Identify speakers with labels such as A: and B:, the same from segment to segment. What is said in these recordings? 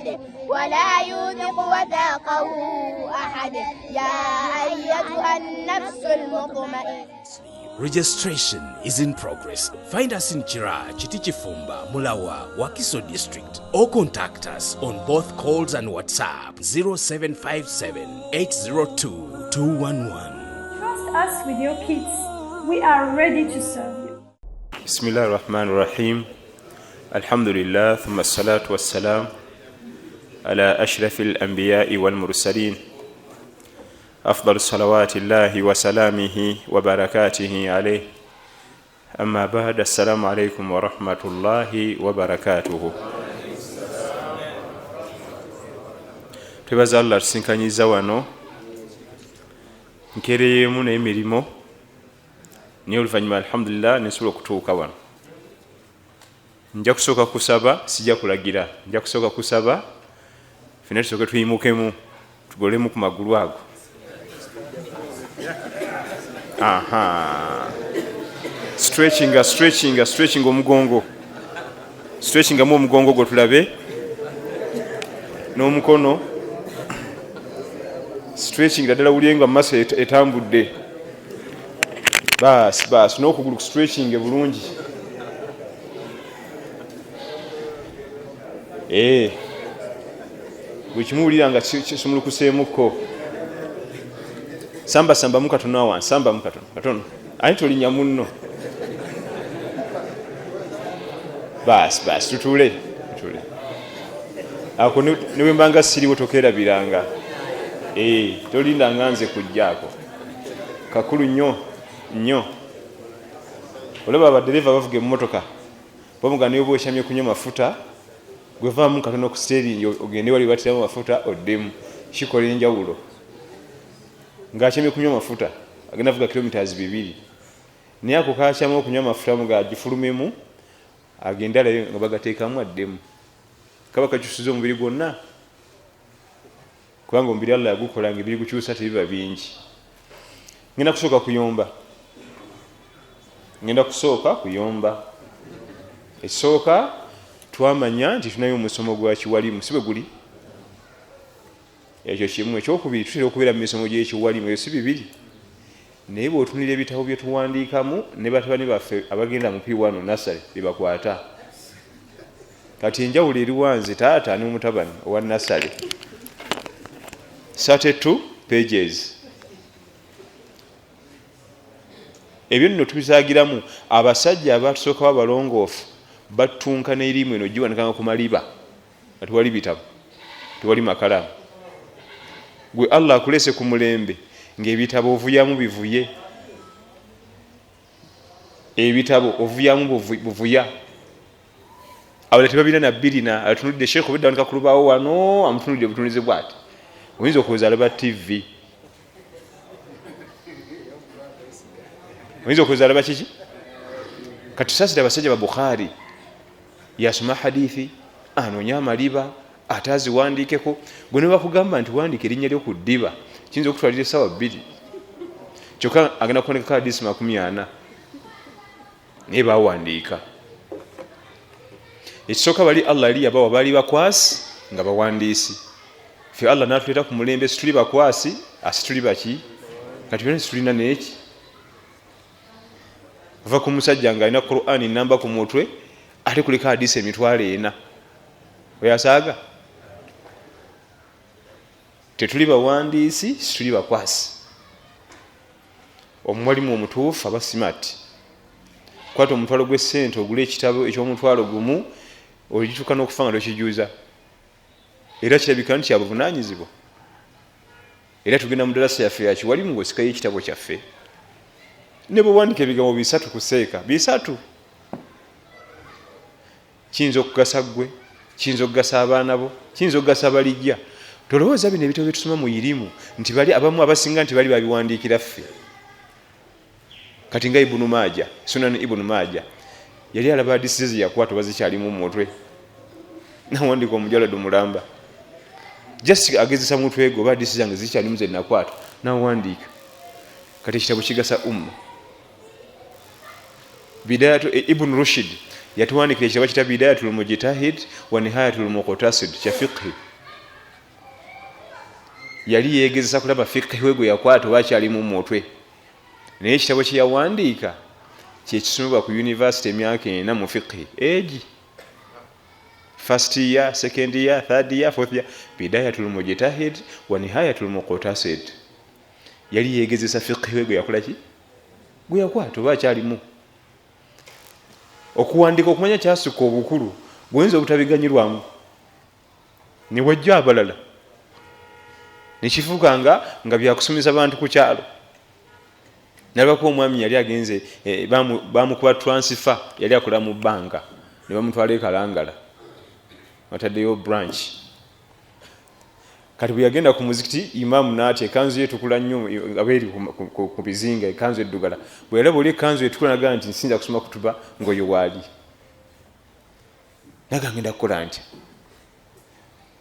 A: أحد ولا يوثق وثاقه أحد يا أيتها النفس المطمئنة.
B: Registration is in progress. Find us in Chira, Chitichifumba, Mulawa, Wakiso District, or contact us on both calls and WhatsApp 0757 802 211.
C: Trust us with your kids. We are ready to serve you.
D: بسم الله الرحمن الرحيم الحمد لله ثم الصلاة والسلام على أشرف الأنبياء والمرسلين أفضل صلوات الله وسلامه وبركاته عليه أما بعد السلام عليكم ورحمة الله وبركاته. Twebaza Allah tusinkanyiza wano nkereemu n'emirimu, naye oluvannyuma alhamdulillah nesobola okutuuka wano. Nja kusooka kusaba, sijja kulagira, nja kusooka kusaba fena tusooke tuyimukemu tugolemu ku magulu ago. Aha, stretchinga stretchinga stretchinga omugongo, stretchingamu omugongo gwo tulabe n'omukono, stretching ddala wulye nga maaso etambudde. Baasi baasi, n'okugulu stretching bulungi. Buli kimu wulira nga kisumulukuseemukko. Samba sambamu katono awo, sambamu katono katono, ani tolinnya munno. Baasi baasi, tutuule tutuule. Ako ne bwe mbanga siriwo tokeerabiranga. Tolindanga nze kujjaako. Kakulu nnyo nnyo. Olaba abadereva bavuga emmotoka bamuga niwe bw'okyamye kunywa mafuta, gwevaamu katono ku steering ogende wali batiramu mafuta oddemu, kikola enjawulo. Ng'akyamye kunywa mafuta agenda avuga kilometers 2, naye ako kakyama okunywa amafuta nga agifulumemu agende alabe nga bagateekamu addemu, kaba kakyusiza omubiri gwonna, kubanga omubiri Allah yagukola nga ebirigukyusa tebiba bingi. Ngenda kusooka kuyomba, ngenda kusooka kuyomba. Ekisooka twamanya nti tunayo omusomo gwa kiwalimu, si bwe guli? Ekyo kimu. Ekyokubiri, tutera okubeera mu misomo gy'ekiwalimu, ebyo si bibiri. Naye bw'otunulira ebitabo bye tuwandiikamu ne batabani baffe abagenda mu P1 nursery bye bakwata, kati enjawulo eriwa nze taata n'omutabani owa nursery? 32 pages. Ebyo nno tubisaagiramu. Abasajja abatusookawo abalongoofu battunka n'erimu eno giwanikanga ku maliba nga tewali bitabo, tewali makalaamu. Gwe Allah akulese ku mulembe ng'ebitabo ovuyamu bivuye, ebitabo ovuyamu buvuya. Abalala tebabirina na birina, atunulidde Sheikh obedda wanika ku lubaawo wano, amutunulidde obutunulizi bw'ati, oyinza okulowooza alaba TV, oyinza okulowooza alaba kiki. Kati tusaasire abasajja ba Bukhari, yasoma hadithi, anoonya amaliba ate aziwandiikeko. Gwe ne bakugamba nti wandiika erinnya lyo ku ddiba, kiyinza okutwalira essaawa 2, kyokka agenda kuwandikako hadisi 40, naye bawandiika. Ekisooka bali Allah yali yabawa, baali bakwasi nga bawandiisi. Ffe Allah n'atuleeta ku mulembe, situli bakwasi, asituli baki, kati byonna situlina n'eki. Ova ku musajja ng'alina Qur'ani namba ku mutwe, ate kuliko hadisi 4,000. Oyasaaga? Tetuli bawandiisi, situli bakwasi. Omuwalimu omutuufu aba smart. Kwata omutwalo gw'essente ogule ekitabo eky'omutwalo gumu, olituuka n'okufa nga tokijuza. Era kirabika nti kyabuvunaanyizibwa. Era tugenda mu darasa yaffe ya kiwalimu ng'osikayo ekitabo kyaffe. Ne bwe wandika ebigambo 3 ku seeka, 3 kiyinza okugasa ggwe, kiyinza okugasa abaana bo, kiyinza okugasa balijja. Tolowooza bino ebitabo bye tusoma mu irimu nti bali abamu abasinga nti bali babiwandiikira ffe. Kati nga Ibnu Maaja, Sunan Ibnu Maaja yali alaba hadisi ze yakwata oba zikyalimu mu mutwe, nawandiika omujaladu mulamba, just agezesa mutwe gwe oba hadisi zange zikyalimu ze nakwata, nawandiika. Kati ekitabo kigasa umma. Bidayatu Ibn Rushd Yatuwandikira ekitabo kita Bidayatul Mujtahid wa Nihayatul Muqtasid kya fiqhi. Yali yeegezesa kulaba fiqhi we gwe yakwata oba akyali mu mutwe, naye ekitabo kye yawandiika kyekisomebwa ku university emyaka 4 mu fiqhi egi, first year, second year, third year, fourth year, Bidayatul Mujtahid wa Nihayatul Muqtasid. Yali yeegezesa fiqhi we gwe yakola ki, gwe yakwata oba akyalimu. Okuwandiika okumanya kyasukka obukulu, buyinza obutabiganyirwamu ne wajja abalala nekifuuka nga byakusomesa bantu ku kyalo. Nalabako omwami yali agenze, bamukuba transfer, yali akola mu banka ne bamutwala e Kalangala, bataddeyo branch. Kati bwe yagenda ku muzikiti, imaamu n'atya, ekanzu ye etukula nnyo nga eri ku bizinga, ekanzu eddugala. Bwe yalaba oli ekanzu etukula n'agamba nti nsinza kusoma kutuba ng'oyo waali, naga ngenda kukola ntya.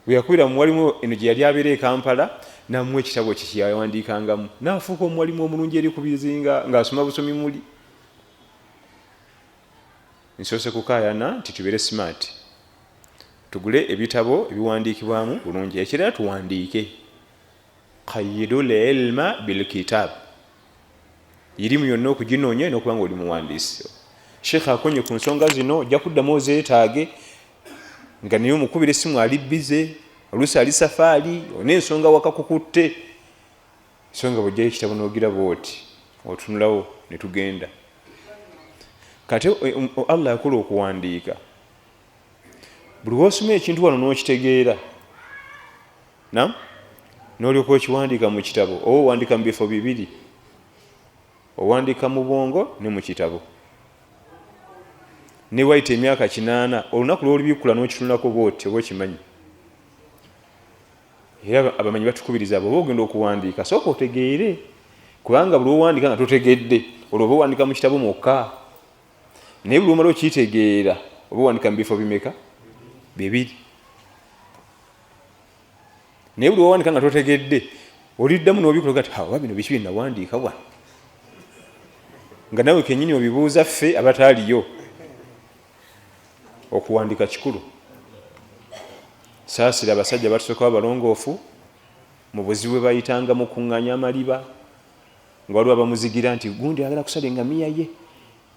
D: Bwe yakubira muwalimu eno gye yali abeera e Kampala, namuwa ekitabo kye kyeyawandiikangamu, n'afuuka omuwalimu omulungi eri ku bizinga ng'asoma busomi muli. Nsoose kukaayana nti tubeere smart, tugule ebitabo ebiwandiikibwamu bulungi. Ekirala tuwandiike, qayyidul ilma bil kitab, irimu yonna okuginoonya n'okuba nga oli muwandiisi. Sheikh akonye ku nsonga zino, ojja kuddamu ozeetaage nga naye omukubira essimu ali bize, oluusi ali safaari, olina ensonga wakakukutte. So nga bw'ojjayo ekitabo n'ogiraba oti otunulawo ne tugenda. Kati Allah yakola okuwandiika, buli w'osoma ekintu wano n'okitegeera n'olyoka okiwandiika mu kitabo, oba owandiika mu bifo bibiri, owandiika mu bwongo ne mu kitabo. Ne wayita emyaka 8, olunaku lw'olibikkula n'okitunulako bw'oti oba okimanyi. Era abamanyi batukubiriza bw'oba ogenda okuwandiika sooka otegeere, kubanga buli lw'owandiika nga totegedde, olwo oba owandiika mu kitabo mwokka, naye buli lw'omala okitegeera oba owandiika mu bifo bimeka? Bibiri. Naye buli lw'owandiika nga totegedde, oliddamu n'obikola ati oba bino biki bye nawandiika wano, nga nawe kennyini obibuuza ffe abataaliyo. Okuwandiika kikulu. Saasira abasajja batusookawo abalongoofu mu buzibu bwe bayitanga mu kuŋŋaanya amaliba, nga waliwo abamuzigira nti gundi ayagala kusala engamiya ye,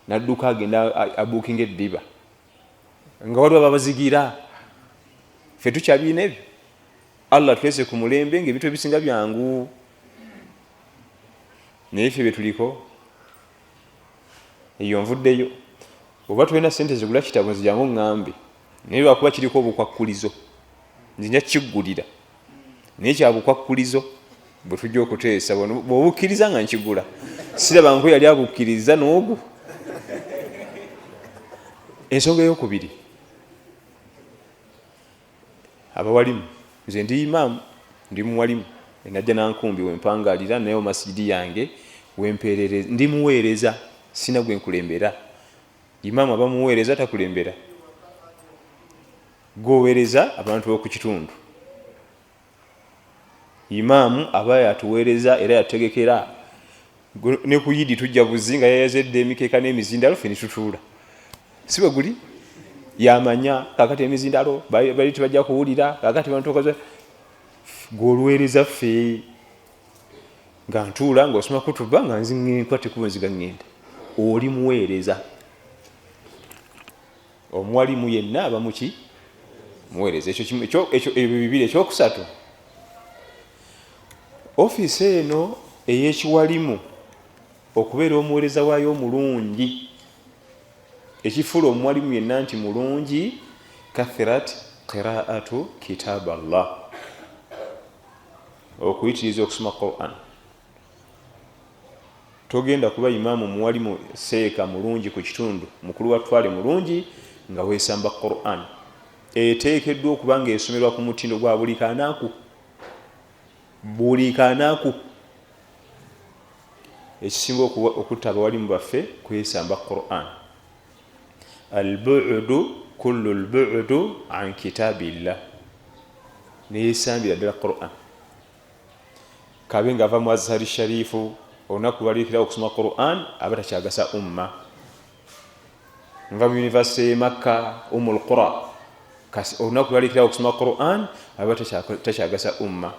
D: n'adduka agenda abuukinga eddiba, nga waliwo ababazigira. Ffe tukyabirina ebyo. Allah atulese ku mulembe ng'ebintu ebisinga byangu, naye ffe bye tuliko eyo nvuddeyo. Oba tulina sente zigula kitabo nze jangu ŋŋambe, naye lwakuba kiriko obukwakkulizo nze nja kiggulira, naye kya bukwakkulizo bwe tujja okuteesa. Bw'obukkiriza nga nkigula, siraba nko yali abukkiriza n'ogu. Ensonga eyokubiri, abawalimu, nze ndi imaamu, ndi muwalimu enajja nankumbi wempangalira, naye masijidi yange wempeerereza, ndi muweereza, sina gwe nkulembera. Imaamu aba muweereza, takulembera, gwoweereza abantu b'oku kitundu. Imaamu aba yatuweereza era yategekera, ne ku yidi tujja buzi nga yayazedde emikeeka n'emizindalo, ffe ne tutuula. Si bwe guli? Yamanya kakati emizindalo bali tebajja kuwulira, kakati bantu gw'oluweereza ffe. Nga ntuula ng'osoma kutuba nga nkwate kubo nziga ŋŋenda. Oli muweereza. Omuwalimu yenna aba muki? Muweereza. Ekyo ebyo bibiri. Ekyokusatu, ofiisi eno ey'ekiwalimu okubeera omuweereza waayo omulungi, ekifuula omuwalimu yenna nti mulungi, kathirat qira'atu kitab Allah, okuyitiriza okusoma Quran. Togenda kuba imaamu muwalimu seeka mulungi ku kitundu, mukulu wa twale mulungi nga weesamba Quran. Eteekeddwa okuba nga esomerwa ku mutindo gwa buli kanaku, buli kanaku. Ekisinga okutta abawalimu baffe kwesamba Quran. Al-bu'du kullu al-bu'du an kitabillah, neyesambira ddala Quran. Kabe nga ava mu Azhari Sharifu, olunaku lwaliikirawo okusoma Quran aba takyagasa umma. Nva mu university ye Makka, Umul Qura. Olunaku lwalekerawo okusoma Quran, aba takyagasa umma.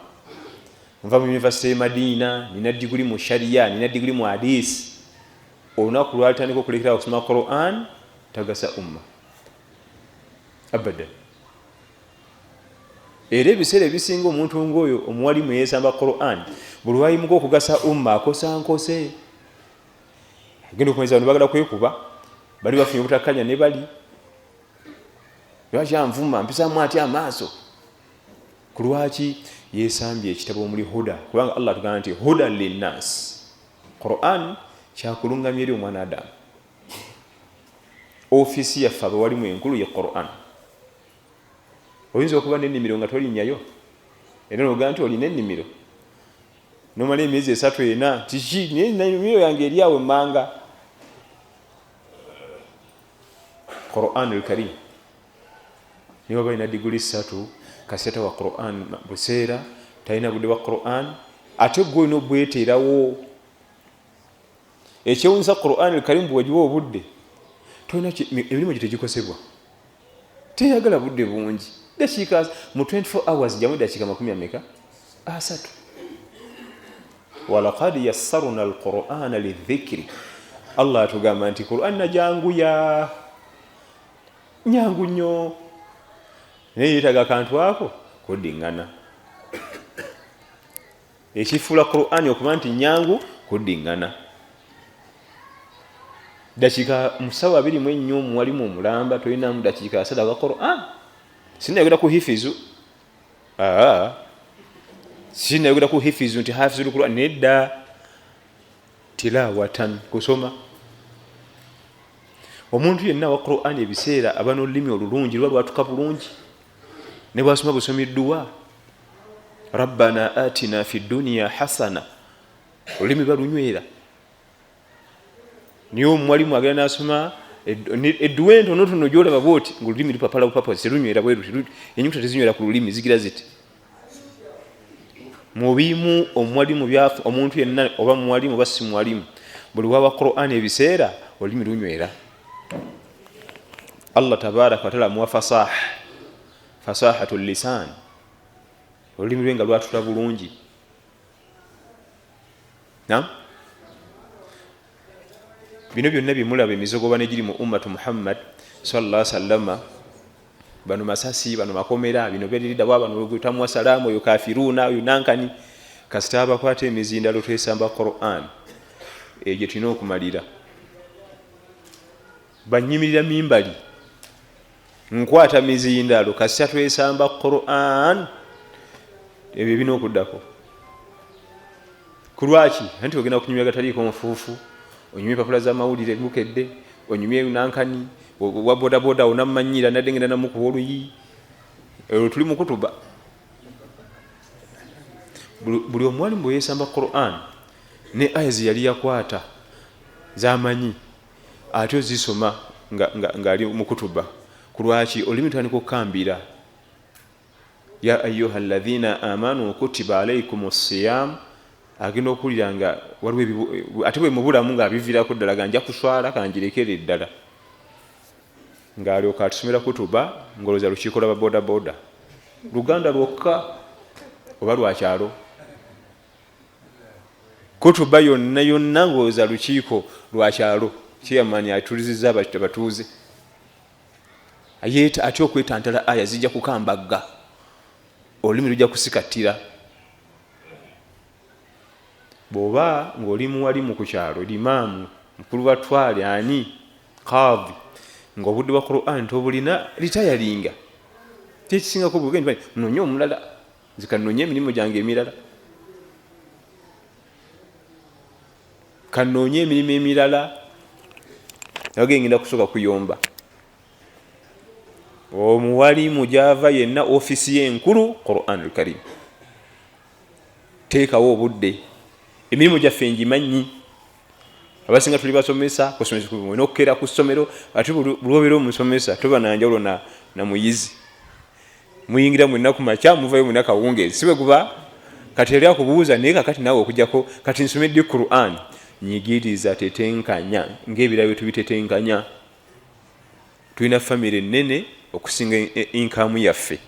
D: Nva mu university ye Madina, nina diguli mu sharia, nina diguli mu hadisi. Olunaku lwalitandika okulekerawo okusoma Quran, tagasa umma abadan. Era ebiseera ebisinga omuntu ngaoyo omuwalimu yesamba Quran, buli lwayimuka okugasa umma akosa nkose, agenda okumaliza bano bagala kwekuba, bali bafunye obutakkanya ne bali lwaki anvuma, mpisamu atya amaaso. Ku lwaki yesambye ekitabo omuli huda? Kubanga Allah atugamba nti huda linnas, Quran kyakulungamya eri omwana Adamu. Ofiisi yaffe abawalimu enkulu ye Quran. Oyinza okuba n'ennimiro nga tolinnyayo, era nogaa nti olina ennimiro nomala emyezi 3 4, kiki ennimiro yange eri awo emmanga. Quran al-Karim niba balina diguli 3, kaseta wa Quran buseera, talina budde bwa Quran, ate gwe olina obweteerawo. Ekyewunyisa Quran al-Karim bwewagiwa obudde, tolina emirimu gye tegikosebwa, teyagala budde bungi. Dakiika mu 24 hours jamu dakiika 30. Walaqad yassarna al-Qur'ana lidhikri, Allah atugamba nti Quran najanguya nyangu nnyo, naye yeetaaga akantu ako kuddingana. Ekifuula Qur'ani okuba nti nyangu kuddingana. Dakiika mu ssaawa 24 omuwalimu omulamba tolinamu dakiika 3 aga Qur'an. Sinayogera ku hifizu, sinayogera ku hifizu nti hafizul Qur'an, nedda. Tilawatan, kusoma. Omuntu yenna wa Qur'an ebiseera aba n'olulimi olulungi, luba lwatuka bulungi, ne bwasoma busomi dduwa, rabbana atina fi dunya hasana, olulimi balunywera. Niye omuwalimu agenda nasoma edduwa entonotono gyolaba bwoti ngaolulimi lupapala bupapa, terunywera bweru, enyukuta tezinywera ku lulimi, zigira ziti. Mubimu omuwalimu byafu, omuntu yenna oba muwalimu oba si muwalimu, buli wawa Qur'an ebiseera olulimi lunywera. Allah tabaraka wataala muwa fasaha, fasahatul lisan, olulimi lwe nga lwatula bulungi. Naam, bino byonna byemulaba emizogoba negiri mu ummatu Muhammad sallallahu alaihi wasallam, bano masasi, bano makomera, bino beriridda, bano tamuwa salaamu, oyo kafiruna, oyo nankani. Kasita abakwata emizindalo twesamba Quran, egyo tulina okumalira. Banyimirira mimbali, nkwata mizindalo, kasita twesamba Quran, ebyo ebina okuddako. Kulwaki? Anti ogenda kunyumya gataliiko nfuufu, onyumye empapula z'amawulire bukedde, onyumye nankani wa bodaboda onamanyira nadde ngenda namukuba oluyi, olwo tuli mukutuba. Buli omwalimu bwe yeesamba Quran ne aya ze yali yakwata zamanyi, ate ozisoma ng'ali mukutuba. Kulwaki? Olulimi tutandika okukambira. Ya ayuha alladhina amanu kutiba alaykum siyam, agenda okuwulira nga waliwo, ate bwe mubulamu ng'abiviirako ddala, ga nja kuswala kangirekere ddala, ng'alyoka atusomera kutuba ng'olowooza lukiiko lwa bodaboda, Luganda lwokka oba lwakyalo. Kutuba yonna yonna ng'olowooza lukiiko lwakyalo, chairman atulizizza abatuuze. Atya okwetantala aya zijja kukambagga, olulimi lujja kusikattira. Bw'oba ng'oli muwalimu ku kyalo, limaamu mukulu wa twale ani kadhi, ng'obudde bwa Quran tobulina, ritayalinga. Kyekisingako bugenda nonye omulala, nze kanonye emirimu gyange emirala, kanonye emirimu emirala, agenda kusooka kuyomba. Omuwalimu gyava yenna ofiisi ye enkulu Quran al-Karim. Teekawo obudde. Emirimu gyaffe ngimanyi, abasinga tuli basomesa, olina okukeera ku ssomero, ate buli lwobeera omusomesa toba nanjawulo na muyizi. Muyingira mwenna ku makya, muvayo mwenna kawungeezi, si bwe guba? Kati yali akubuuza naye kakati naawe okujjako kati nsomedde Quran, nyigiriza tetenkanya ng'ebirala bye tubitetenkanya. Tulina famire ennene okusinga income yaffe,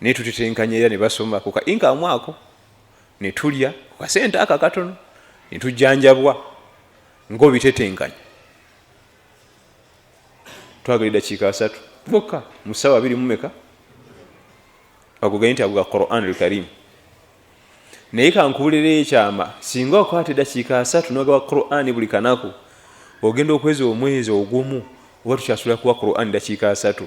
D: naye tutetenkanya era ne basoma ku ka income ako, ne tulya ku kasente ako akatono, ne tujjanjabwa ng'obitetenkanya. Twagala eddakiika 30 bokka mu ssaawa abiri mu meka, ago nti ago ga Quran al-Karim. Naye kankubulira ekyama, singa okwata eddakiika 30 n'ogawa Quran buli kanaku, ogenda okwezi omwezi ogumu oba tukyasobola kuwa Quran eddakiika 30,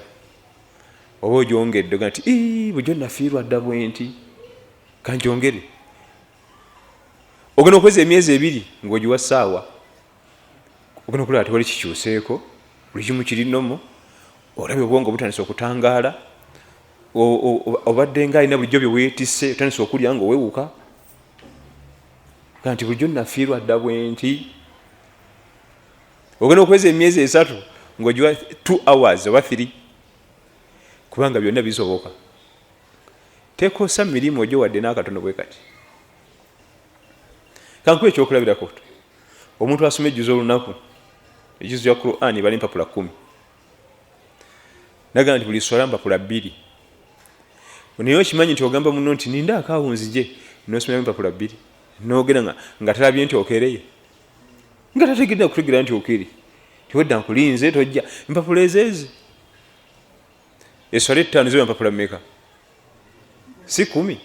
D: oba ogyongedde oga nti bulijjo nafiirwa dda bwe nti kanjongere. Ogenda okwezi emyezi 2 ng'ogiwa ssaawa, ogenda okulaba tewali kikyuseeko, buli kimu kiri nomo, olabye obwongo butandise okutangaala, obadde nga alina bulijjo bye weetisse, otandise okulya ng'owewuka nti bulijjo nafiirwa dda bwe nti. Ogenda okwezi emyezi 3 ng'ogiwa 2 hours oba 3, kubanga byonna bisoboka. Tekosa mirimu gyo wadde n'akatono bwe kati. Kankuwe ekyokulabirako, omuntu asoma ejjuzo olunaku, ejjuzo lya Quran bali mpapula 10, nagamba nti buli swala mpapula 2. Naye okimanyi nti ogamba muno nti ninda akaawo nzije, n'osomeramu empapula 2, n'ogenda nga talabye nti okereye, nga tategedde kutegeera nti okere, tiwedda nkulinze tojja, empapula ezeezi eswala 5 ziba empapula mmeka? Si 10?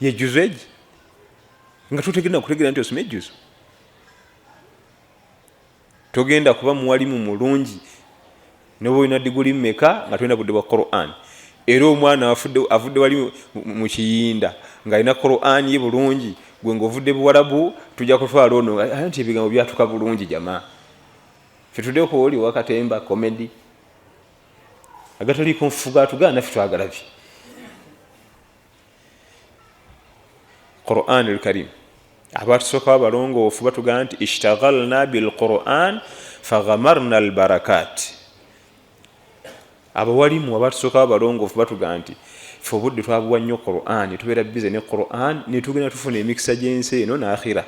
D: Yejjuzo egi nga totegedde kutegeera nti osoma ejjuzo. Togenda kuba muwalimu mulungi noba olina diguli mmeka nga tolina budde bwa Quran. Era omwana avudde wali mu kiyinda ng'alina Quran ye bulungi, gwe ng'ovudde Buwarabu tujja kutwala ono nti ebigambo byatuka bulungi. Jamaa, ffe tuddeko oli wakatemba comedy agataliiko nfuga atugaana, naffe twagalabye. Quran al-Karim, abatusookawo abalongoofu batugamba nti ishtaghalna bil-Quran faghamarna al-barakat. Abawalimu abatusookawo abalongoofu batugamba nti ffe obudde twabuwa nnyo Quran, tubeera bize ne Quran ne tugenda tufuna emikisa gy'ensi eno n'akhira.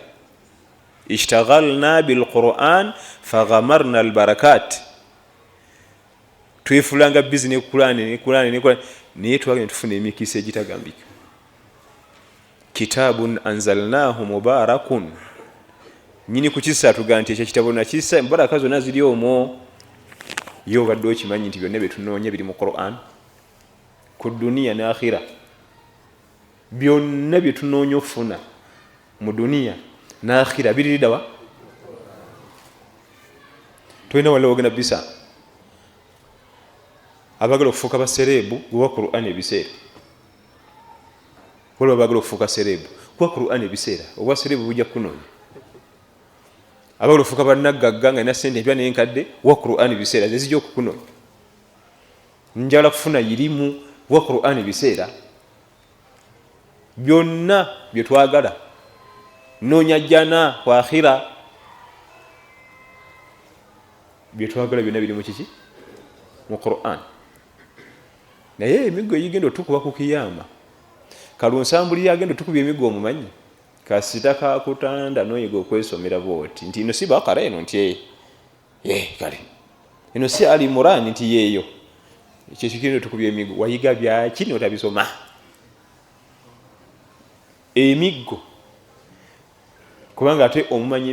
D: Ishtaghalna bil-Quran faghamarna al-barakat, twefulanga bize ne Quran ne Quran ne Quran, naye twagenda tufuna emikisa egitagambika. Kitabun anzalnahu mubarakun, nyini kukisa atugamba nti ekyo kitabo nakisa, embaraka zonna ziri omwo. Ye obadde okimanyi nti byonna byetunoonya biri mu Quran, ku duniya ne akhira. Byonna byetunoonya okufuna mu duniya ne akhira biri dawa, tolina wala ogenda bisa. Abagala okufuuka basereebu guwa Quran ebiseera, waliwo abagala okufuuka sereebu kuwa Quran ebiseera, obwa sereebu bujja kukunoonya. Abagala okufuuka bannaggagga nga alina sente empya n'enkadde, wa Quran ebiseera, zezijja okukunoonya. Njagala kufuna irimu, wa Quran ebiseera. Byonna bye twagala, noonya jjana ku akhira, bye twagala byonna biri mu kiki? Mu Quran. Naye emiggo egigenda otukuba ku kiyama, kalunsambulira agenda otukubya emiggo omumanyi, kasita kakutanda n'oyiga okwesomera bwoti nti ino si Bakara eno, nti kale eno si Ali Imran, nti yeeyo. Ekyo kigenda otukubya emiggo. Wayiga byaki n'otabisoma? Emiggo, kubanga ate omumanyi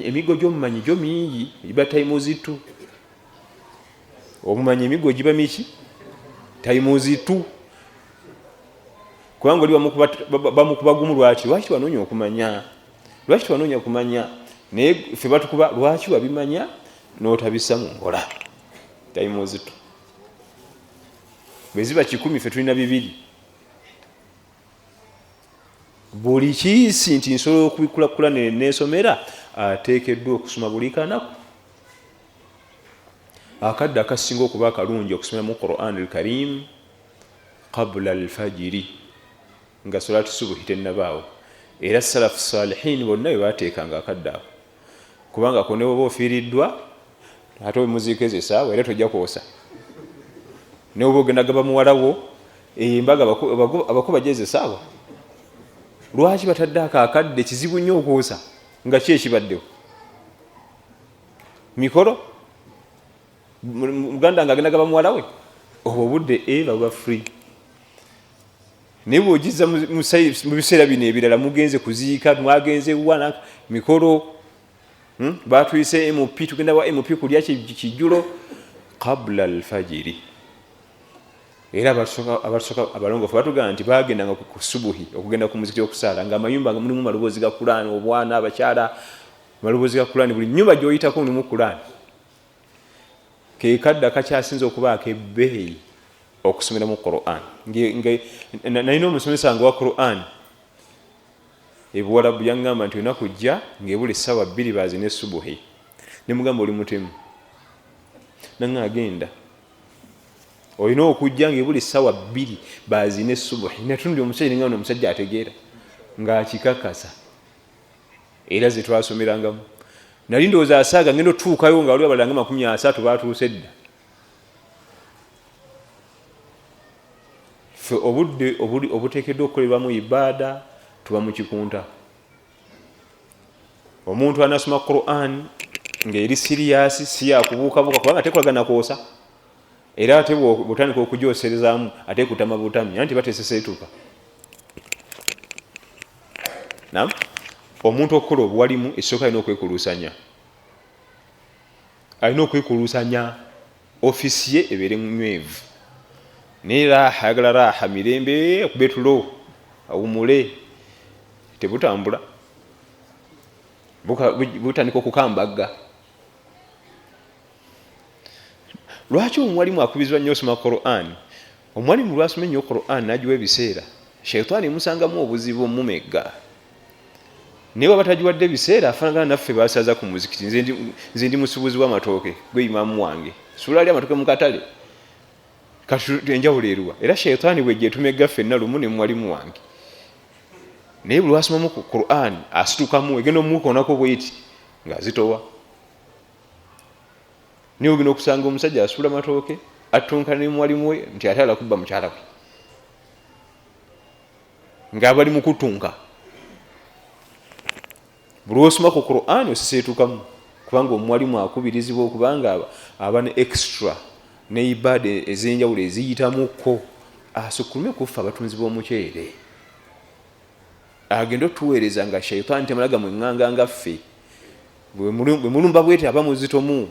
D: emiggo gy'omumanyi gyo mingi, giba times 2. Omumanyi emiggo giba miki? Times 2. Kubanga oli bamukuba gumu. Lwaki? Lwaki wanoonya okumanya? Lwaki twanoonya kumanya? Naye ffe batukuba lwaki wabimanya n'otabisa mu nkola? Times 2. Bwe ziba 100, ffe tulina 2. Buli kiisi nti nsobola okubikula nenesomera, ateekeddwa okusoma buli kanaku. Akadde akasinga okuba akalungi okusomera mu Quran al-Karim, qabla alfajiri, nga solati subuhi tennabaawo. Era salafu salihin bonna bwe bateekanga akadde ako, kubanga ko ne bwoba ofiiriddwa ate omuziika ezo esaawa, era tojja kwosa. Ne bwoba ogenda gaba muwalawo embaga, abakuba jezo esaawa. Lwaki batadde ako akadde? Kizibu nnyo okwosa nga ki ekibaddewo mikolo. Muganda nga agenda gaba muwala we, obwo obudde eva buba free. Naye bwogizza mu biseera bino ebirala, mugenze kuziika, mwagenze wa mikolo, Batuyise MP, tugenda wa MP kulya kijjulo qabla alfajiri. Era abatusooka abalongoofu batugamba nti bagendanga ku subuhi okugenda ku muzikiti okusaala, nga amayumba nga mulimu maloboozi ga Kulaani, obwana, abakyala, maloboozi ga Kulaani, buli nyumba gy'oyitako mulimu Kulaani. Ke kadde akakyasinze okubaako ebbeeyi okusomeramu Quran. Nalina omusomesa nga wa Quran ebuwalabu, yaŋŋamba nti olina kujja ng'ebula essaawa 2 baazine subuhi. Ne mugamba, oli mutemu. Naŋŋa agenda olina okujja ng'ebula essaawa 2 baazine subuhi. Natundi omusajja neŋŋamba, omusajja ategeera ng'akikakasa. Era ze twasomerangamu nali ndowooza asaaga, ngenda otuukayo nga waliwo abalala nga 30 batuuse dda. Ffe obudde obuteekeddwa okukolerwamu ibaada tuba mu kikunta. Omuntu anasoma Quran ng'eri serious, si yakubuukabuuka, kubanga tekolagana kwosa. Era ate bwotandika okugyoserezaamu, ate kutama butami, anti bateseseetuka. Nam omuntu okukola obuwalimu, esooka alina okwekuluusanya, alina okwekuluusanya ofiisi ye ebeere nywevu. Naye raha, ayagala raha, mirembe, okuba etulo awumule, tebutambula, butandika okukambagga. Lwaki omuwalimu akubizibwa nnyo osoma Quran? Omuwalimu lwasoma ennyo Quran nagiwa ebiseera, shaitaani emusangamu obuzibu omumegga. Naye waba tagiwadde ebiseera, afaanagana naffe basaza ku muzikiti. Nze ndi musuubuzi w'amatooke, gwe imaamu wange suula ali amatooke mu katale. Kati enjawulo eruwa? Era shaitaani bwejja etumegga ffenna lumu ne muwalimu wange. Naye buli lwasomamu ku Quran asitukamu, egenda omukonako bweti ng'azitowa. Naye ogenda okusanga omusajja asuula matooke, attunkana ne muwalimu we nti ate alakubba mukyala we, ng'abali mu kutunka. Buli lwosoma ku Quran oseseetukamu, kubanga omuwalimu akubirizibwa okubanga aba ne extra ne ibaada ez'enjawulo eziyitamuko, asukulume kuffe abatunzi b'omuceere, agende otuweereza nga shaitaani temala gamweŋŋanga nga ffe. Bwe mulumba bwete aba muzitomu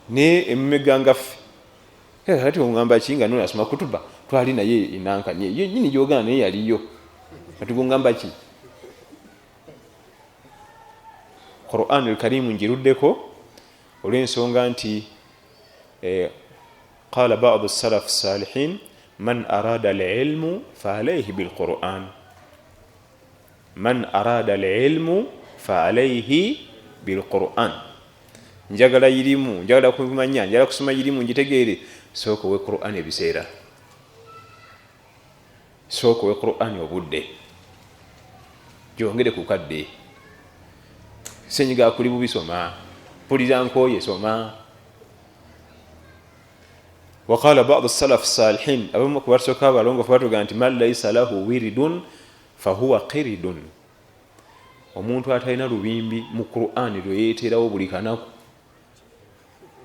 D: naye emumega nga ffe. Kati oŋŋamba ki nga nono asoma kutuba twali naye enankani ye nyini gyogana naye yaliyo, kati guŋŋamba ki? Quran Alkarimu ngiruddeko olw'ensonga nti qala badu salaf salihin, man arada alilmu faalaihi bilquran, man arada alilmu faalaihi bilquran. Njagala irimu, njagala kumanya, njagala kusoma irimu ngitegeere, sooka owe Quran ebiseera, sooka owe Quran obudde, gyongere ku kadde. Senyiga akuli bubi, soma. Mpulira nkooye, soma. Waqala badu salaf salihin, abamu ku basooka abalongoofu batuga nti man laisa lahu wiridun fahuwa qiridun. Omuntu atalina lubimbi mu Qurani lwe yeeterawo buli kanaku,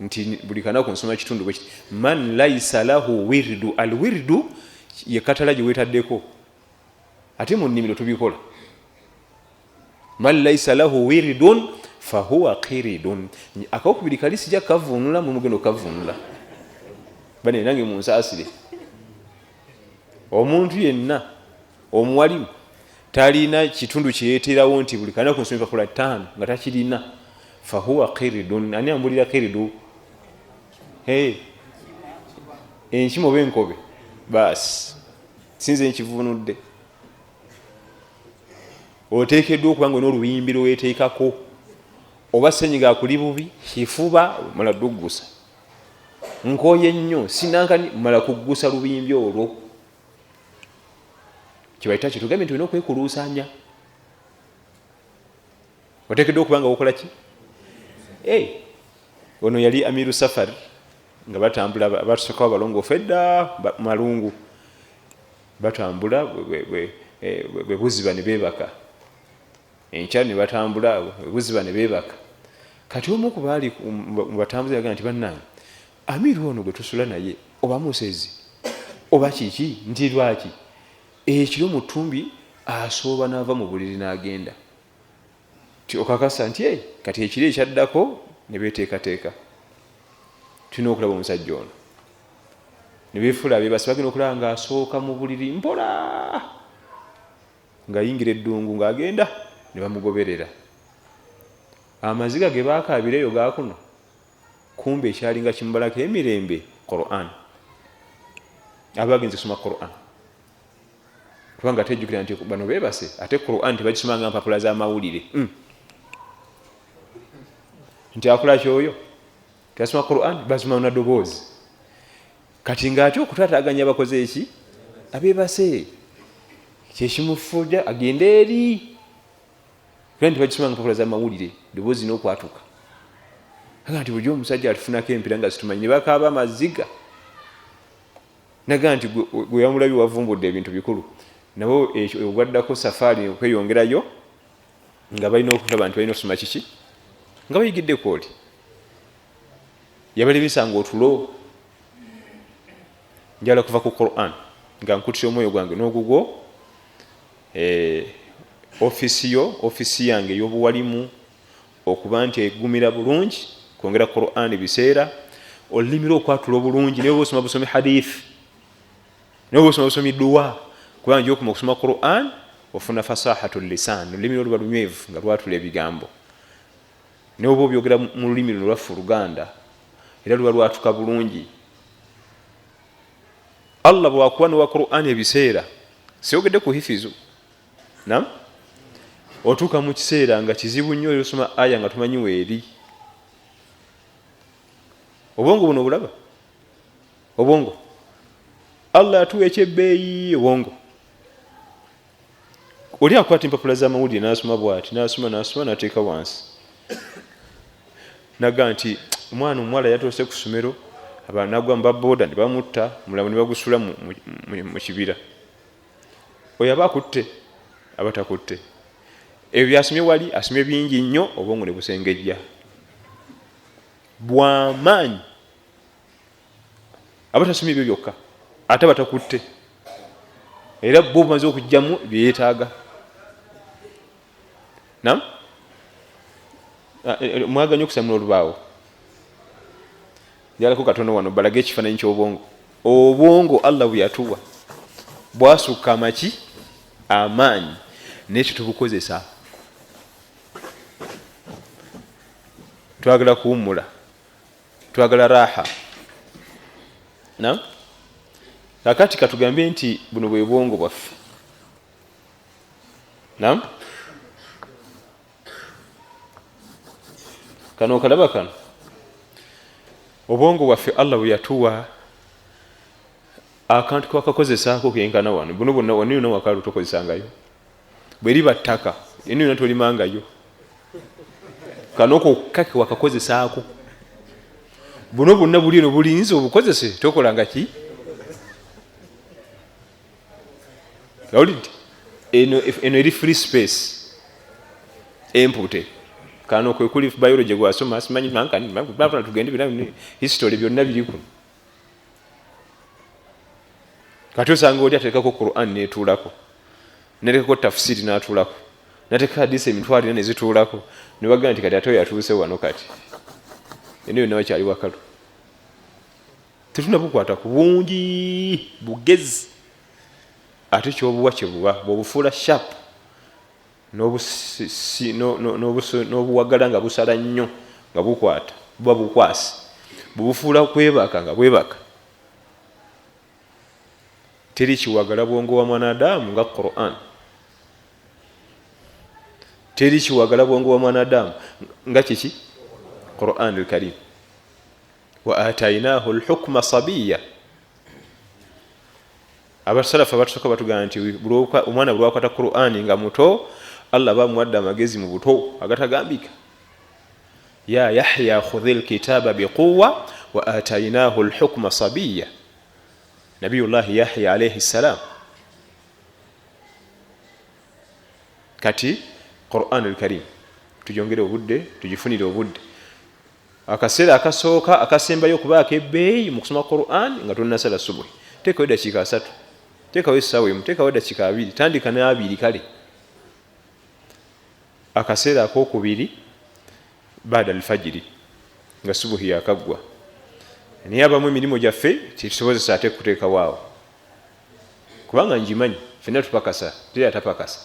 D: nti buli kanaku nsoma kitundu bwekiti, man laisa lahu wirdu. Alwirdu ye katala gye weetaddeko, ate mu nnimiro tubikola. Man laisa lahu wiridun fahuwa qiridun. Akokubiri kali sijja kavunula, mumugenda okukavunula bane nange munsaasire. Omuntu yenna omuwalimu talina kitundu kyeyeeterawo nti buli kanaku nsoma empapula 5, nga takirina, fahuwa qiridun. Ani ambulira qiridu? Enkima oba enkobe? Baasi sinze nkivunudde. Oteekeddwa okuba nga olina olubimbi lweweteekako, oba senyiga akuli bubi, kifuba, mala duggusa, nkoye nnyo, sinankani, mala kuggusa lubimbi olwo. Kibaita kitugambye nti olina okwekuluusanya, oteekeddwa okuba nga wokola ki? Ono yali amiru safari nga batambula, batusookawo balongoofu edda malungu, batambula bwe buziba ne beebaka, enkya ne batambula, bwe buziba ne beebaka. Kati omu ku baali mu batambuze yagamba nti bannange, amiru ono gwe tusula naye oba musezi oba kiki, nti lwaki ekiro mu ttumbi asooba n'ava mu buliri n'agenda? Ti okakasa nti kati ekiro ekyaddako ne beeteekateeka, tulina okulaba omusajja ono. Ne beefuula abeebasi, bagenda okulaba ng'asooka mu buliri mpola ng'ayingira eddungu ng'agenda, ne bamugoberera. Amaziga ge baakaabira eyo gaakuno, kumbe ekyalinga kimubalako emirembe Quran. Aba agenze kusoma Quran, kubanga tejjukira nti bano beebase, ate Quran tebagisoma nga mpapula z'amawulire. Nti akola kyoyo teyasoma Quran, basoma na ddoboozi. Kati ng'ate okutaataaganya abakoze eki abeebase kyekimufuja agende eri, era nti bagisoma nga mpapula z'amawulire, ddoboozi n'okwatuka. Aga nti bulijjo omusajja atufunako empira nga situmanyi, ne bakaaba amaziga. Naga nti gwe yamulabye wavumbudde ebintu bikulu. Nabo ekyo ogwaddako safaari okweyongerayo nga balina okulaba nti balina okusoma kiki nga bayigiddeko oli yabalebesanga otulo. Njala kuva ku Quran nga nkutira omwoyo gwange n'ogugwo. Ofisi yo, ofisi yange ey'obuwalimu okuba nti egumira bulungi kwongera Quran biseera, olulimi lwo okwatula obulungi, naye oba osoma busomi hadith, naye oba osoma busomi dduwa, kubanga gy'okoma okusoma Quran ofuna fasahatu lisan, olulimi lwo luba lunywevu nga lwatula ebigambo, naye oba obyogera mu lulimi luno lwaffe Oluganda era luba lwatuka bulungi. Allah bw'akuwa n'owa Quran ebiseera, siyogedde ku hifizu, nam otuuka mu kiseera nga kizibu nnyo osoma aya nga tumanyi weeri. Obwongo buno obulaba, obwongo Allah atuwa ekyebbeeyi. Obwongo oli akwata empapula z'amawulire n'asoma bw'ati, n'asoma n'asoma n'ateeka wansi, naga nti omwana omuwala yatuuse ku ssomero, nagwa mu babooda ne bamutta, mulamu ne bagusula mu kibira. Oyo aba akutte aba takutte, ebyo byasomye wali asomye bingi nnyo, obwongo ne busengejja bwamaanyi. Aba tasomye ebyo byokka, ate aba takutte, era bwo bumaze okugyamu byeyeetaaga. Nam mwaganya okusamula olubaawo, njalako katono wano balage ekifaananyi ky'obwongo. Obwongo Allah bwe yatuwa bwasukka amaki amaanyi, naye tetubukozesa. Twagala kuwummula, twagala raha. Nam kakati katugambe nti buno bwe bwongo bwaffe. Nam kano okalaba kano, obwongo bwaffe Allah bwe yatuwa akantu kwakakozesaako kenkana wano. Buno bwonna wano yonna wakalu tokozesangayo, bweriba ttaka eno yonna tolimangayo, kano kokka ke wakakozesaako. Buno bwonna buli eno bulinze obukozese, tokolanga ki? Awulidde eno eri free space empute. Kano kwe kuli biology gwasoma, simanyi mankani tugende history, byonna biri kuno. Kati osanga oli ateekako Quran netuulako, netekako tafsiri n'atuulako, nateeka hadisi emitwalo ena nezituulako, ne bagamba nti kati ate oyo atuuse wano, kati eno yonna wakyali wakalu. Tetunabukwata ku bungi bugezi, ate kyobuwa kyebuba bw'obufuula sharp n'obuwagala nga busala nnyo nga bukwata, buba bukwasi. Bwebufuula kwebaka nga bwebaka. Teri kiwagala bwongo wa mwanadamu nga Quran, teri kiwagala bwongo wa mwanadamu nga kiki? Quran al-Karim. Wa atainahu al-hukma sabiya. Abasalafu abatusooka batugamba nti omwana bwe lwakwata Qur'ani nga muto, Allah bamuwadde amagezi mu buto agatagambika. Ya Yahya khudhi lkitaba biquwa wa atainahu lhukma sabiya. Nabiyullahi Yahya alaihi ssalam. Kati Quran alkarim tugyongere obudde, tugifunire obudde. Akaseera akasooka akasembayo okuba ak'ebbeeyi mu kusoma Quran nga tonnasala subuhi, teekawo eddakiika 3, teekawo essaawa 1, teekawo eddakiika 2, tandika n'abiri. Kale akaseera akokubiri baada alfajiri nga subuhi yakaggwa. Naye abamu emirimu gyaffe tetusobozesa ate kuteekawo awo, kubanga ngimanyi fenna tupakasa, teri atapakasa,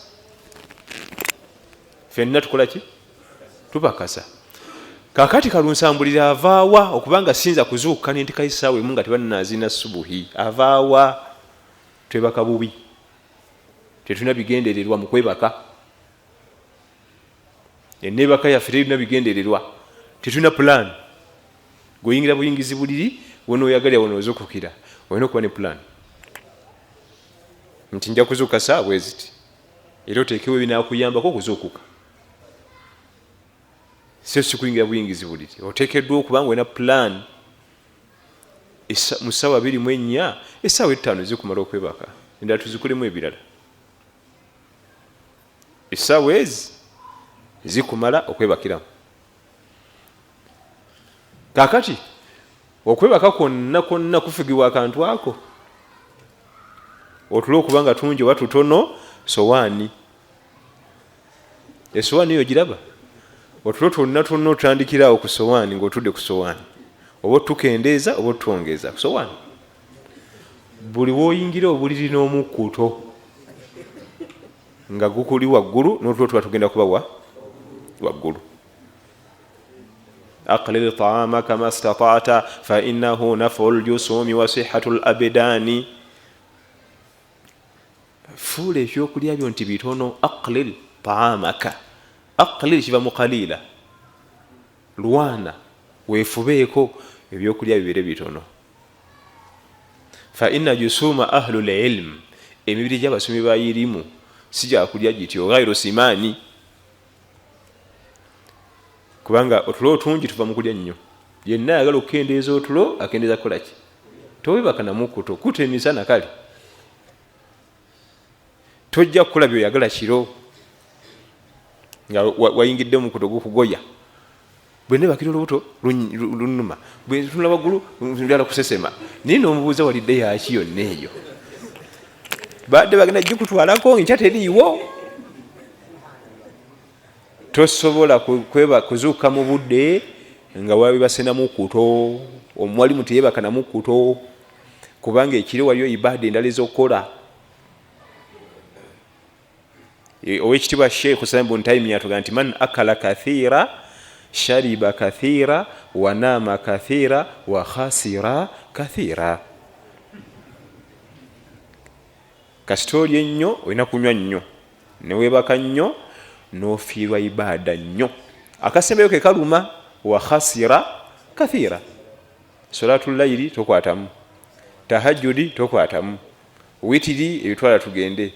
D: fenna tukola ki? Tupakasa. Kakati kalunsambulira avaawa okubanga sinza kuzuukuka nentekayo essaawa 1 nga tebannazina subuhi? Avaawa? Twebaka bubi, tetulina bigendererwa mu kwebaka. Enneebaka yaffe terina bigendererwa, tetulina plan. Gweoyingira buyingizi buliri, wonooyagalira wonoozukukira. Olina okuba ne plan nti nja kuzuukuka saa bweziti, era oteekewo ebinaakuyambako okuzuukuka. Si sikuyingira buyingizi buliri, oteekeddwa okuba nga olina plan. Mu ssaawa 24, essaawa 5 zikumala okwebaka, endala tuzikulemu ebirala. Essaawa ezi zikumala okwebakiramu. Kakati okwebaka kwonna kwonna kufugibwa akantu ako, otulo okuba nga tungi oba tutono. Sowaani, esowaani eyo giraba, otulo twonna twonna otandikiraawo ku sowaani. Ng'otudde ku sowaani, oba otukendeeza oba otwongeza ku sowaani. Buli woyingira obuliri n'omukkuto nga gukuli waggulu, n'otulo tuba tugenda kuba wa waggulu. Aqlil taamaka mastata'ta fa innahu nafu ljusumi wa sihhatu labidani. Fuula ebyokulya byo nti bitono. Aqlil taamaka, aqlil kiva mu qalila. Lwana weefubeeko ebyokulya bibeere bitono. Fa inna jusuma ahlu lilm, emibiri gy'abasomi ba irimu si gyakulya gityo. Ghairu simaani, kubanga otulo otungi tuva mu kulya nnyo. Yenna ayagala okukendeeza otulo akendeeza kukolaki? Towebaka namukuto kuta emisana, kale tojja kukola byoyagala kiro nga wayingidde omukuto gukugoya. Bwe nebakira olubuto lunuma, bwetunula waggulu njala kusesema, naye nomubuuza walidde yaki yonna eyo? Badde bagenda gikutwalako enkya, teriiwo. Tosobola kuzuuka mu budde nga wabibase namukuto. Omwalimu teyebaka namukuto, kubanga ekiro waliyo ibaada endala ezokukola. Owekitiibwa Sheikh Saim bun Taimiya atuga nti man akala kathira, shariba kathira, wanama kathira, wa khasira kathira. Kasita olya ennyo, olina kunywa nnyo, newebaka nnyo, nofiirwa ibaada nnyo. Akasembayo ke kaluma, wa khasira kathira. Solatulairi tokwatamu, tahajjudi tokwatamu, witiri ebitwala tugende.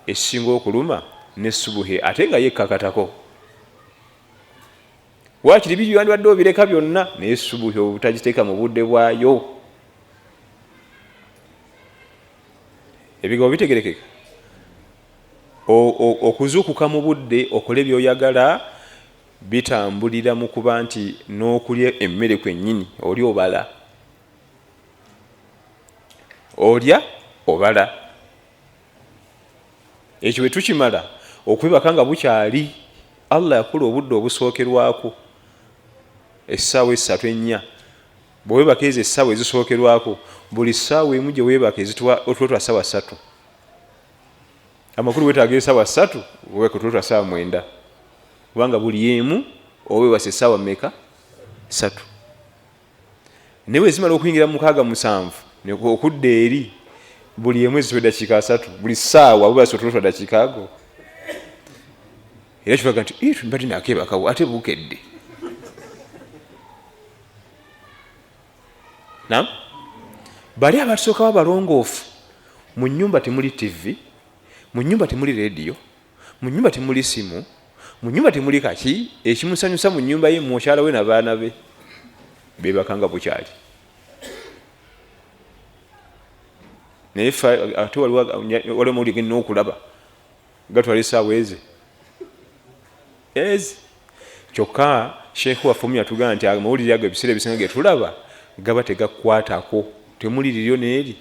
D: Ekisinga okuluma ne subuhe ate nga yekkakatako. Wakiri biri wandibadde obireka byonna, naye subuhi obutagiteeka mu budde bwayo. Ebigambo bitegerekeka. Okuzuukuka mu budde okole byoyagala bitambulira mu kuba nti n'okulya emmere kwennyini oli obala, olya obala. Ekyo bwe tukimala, okwebaka nga bukyali. Allah yakola obudde obusookerwako essaawa 3, 4. Bwewebaka ezo essaawa ezisookerwako, buli ssaawa 1 gye weebaka ezituwa otulo twa ssaawa 3. Amakulu wetaaga esaawa 3 webaka otulo twa ssaawa 9, kubanga buli emu oba webasa essaawa meka? 3. Naye bwezimala okuyingira 6, 7, okudda eri, buli emu ezituwa eddakiika 3. Buli ssaawa webasa otulo twa dakiika ago. Era kibaga nti mbadde nakebakawo ate bukedde. Nam bali abatusookawo abalongoofu, mu nyumba temuli TV, mu nyumba temuli rediyo, mu nyumba temuli simu, mu nyumba temuli kaki. Ekimusanyusa mu nyumba ye mukyala we nabaana be, bebakanga bukyali. Naye ate waliwo amawulire genina okulaba gatwala esaawa ezi ezi. Kyokka Sheekh waffe omu yatugamba nti amawulire ago ebiseera ebisinga ge tulaba gaba tegakukwatako, temuli liryo n'eri.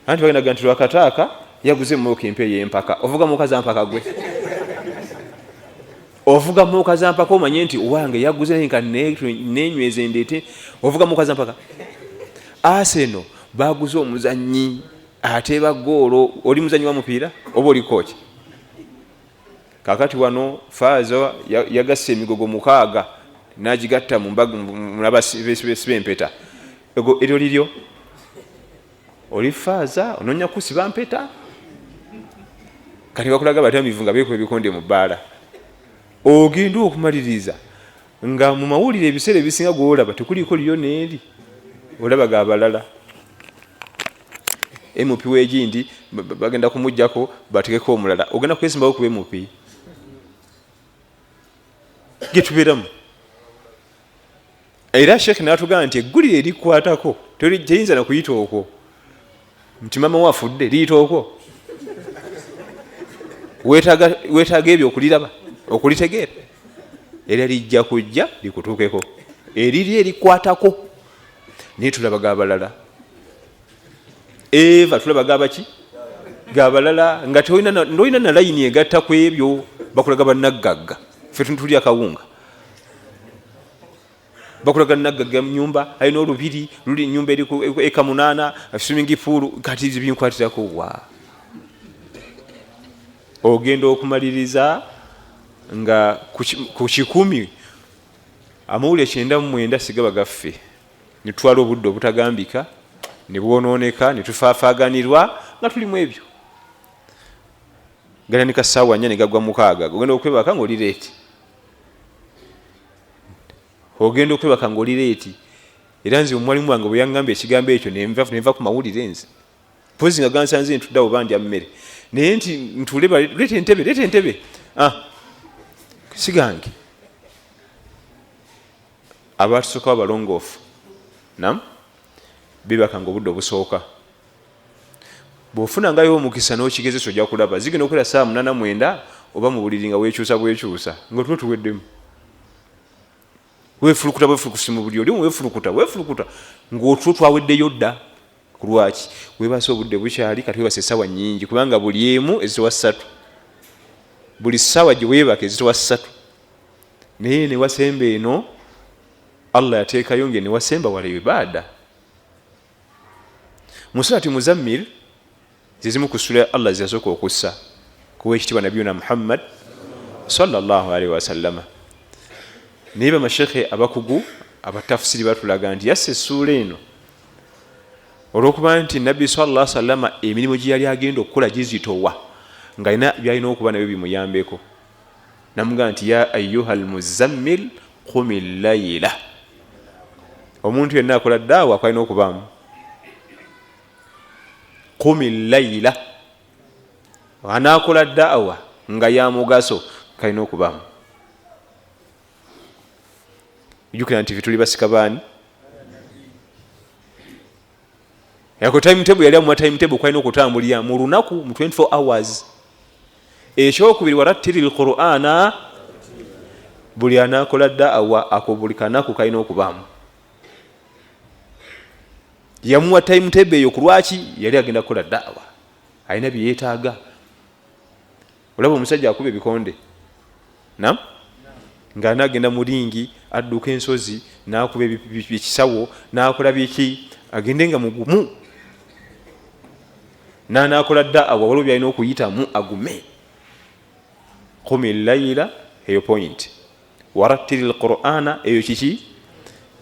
D: Anti bagendaga nti lwakataaka yaguze emmotoka empya ey'empaka. Ovuga mmotoka za mpaka gwe? Ovuga mmotoka za mpaka omanye nti wange yaguze naye nka nenyweze ndeete. Ovuga mmotoka za mpaka? Arsenal baguze omuzannyi ateeba ggoolo. Oli muzannyi wa mupiira oba oli kooki? Kakati wano faaza yagasse emigogo 6 n'agigatta mu mbaga mulabasiba empeta. Ego eryo liryo? Oli faaza onoonya kusiba mpeta? Kati bakulaga batamivu nga beekuba ebikonde mu bbaala. Ogenda okumaliriza nga mu mawulire ebiseera ebisinga gw'olaba tekuliiko liryo n'eri, olaba g'abalala. MP w'egindi bagenda kumuggyako bategeko omulala, ogenda kwesimbawo ku MP getubeeramu. Era Sheekh n'atugamba nti eggulire erikwatako teyinza na kuyita okwo nti mama we afudde, liyita okwo. Weetaaga ebyo okuliraba okulitegeera, era lijja kujja likutuukeko eriri erikwatako. Naye tulaba g'abalala, eva tulaba gabaki gabalala nga tolina na layini egatta ku ebyo. Bakulaga bannaggagga, ffe tulya akawunga. Bakulaga naggagga nyumba alina olubiri luli nyumba eri eka 8, swimming pool. Kati binkwatirako wa? Ogenda okumaliriza nga ku 100 amawulire 99 sigaba gaffe, nitutwala obudde obutagambika ne bwonooneka ne tufaafaaganirwa nga tulimu ebyo. Gatandika ssaawa 4 ne gagwa 6. Ogenda okwebaka ng'oli late, ogenda okwebaka ng'oli late. Era nze omwalimu wange bwe yaŋŋamba ekigambo ekyo nenva ku mawulire. Nze mpozi nga gansanze ntudde awo bandya mmere, naye nti ntuule leeta entebe, leeta entebe, sigange. Abatusookawo abalongoofu nam bebakanga obudde obusooka. Bw'ofunangayo omukisa n'okigezesa ojja kulaba zigenda okubeera ssaawa 8 9 oba mu buliri nga weekyusa bwekyusa nga otulo tuweddemu, weefulukuta bwefulukusi mu buliri, oli weefulukuta weefulukuta ng'otulo twaweddeyo dda. Ku lwaki weebase obudde bukyali? Kati weebase essaawa nnyingi, kubanga buli emu ezitowa 3, buli ssaawa gye weebaka ezitowa 3. Naye ne wasemba eno Allah yateekayo nge ne wasemba wala ibaada. Mu surati Muzammil zezimu ku ssuula Allah zeyasooka okussa kuwa ekitiibwa nabiyuna Muhammad sallallahu alaihi wasallama. Naye bamashekhe abakugu abatafsiri batulaga nti yassa essuula eno olw'okuba nti nabbi sallallahu alaihi wasallama emirimu gye yali agenda okukola gizitowa, nga alina byalina okuba nabyo bimuyambeko. Namugamba nti ya ayuha almuzammil qumi layila. Omuntu yenna akola daawa akwalina okubaamu qumi layila, anaakola daawa nga ya mugaso kalina okubaamu. Jjukira nti tuli basika baani? Yako timetable yali amuwa timetable kwalina okutambulira mu lunaku mu 24 hours. Ekyokubiri, warattiri lqur'ana, buli anaakola daawa ako buli kanaku kalina okubaamu. Yamuwa timetable eyo ku lwaki yali agenda kukola daawa, alina byeyeetaaga. Olaba omusajja akuba ebikonde nam nga anaagenda mu ringi, adduka ensozi n'akuba ekisawo n'akola biki, agende nga mugumu. N'anaakola daawa waliwo byalina okuyitamu agume. Qumi layila, eyo point. Warattiri lqur'ana, eyo kiki?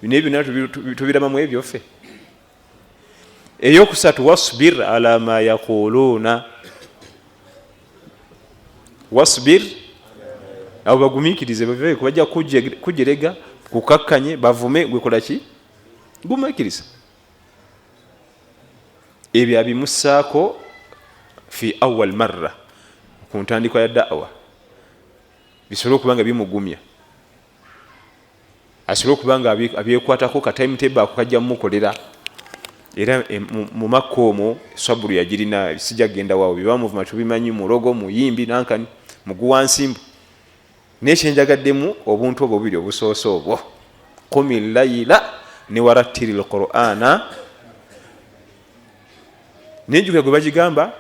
D: Bino ebyo byonna tubirabamu ebyo ffe. Eyokusatu, wasbir ala ma yaquluuna, wasbir, abo bagumiikirize bave bajja kujerega kukakkanye bavume, gwekola ki? Gumiikiriza. Ebyo abimussaako fi awal marra ku ntandikwa ya da'wa, bisobole okuba nga bimugumya, asobole okuba nga abyekwatako. Ka timetable ako kajja mumukolera. Era mu Makka omwo sabulu yagirina, sijja kugenda waawo, byebamuvuma tubimanyi, mulogo, muyimbi, nankani, muguwa nsimbu. Naye kyenjagaddemu obuntu obwo bubiri obusoose obwo, qumi layila ne warattiri lqur'ana. Nenjukira gwe bagigamba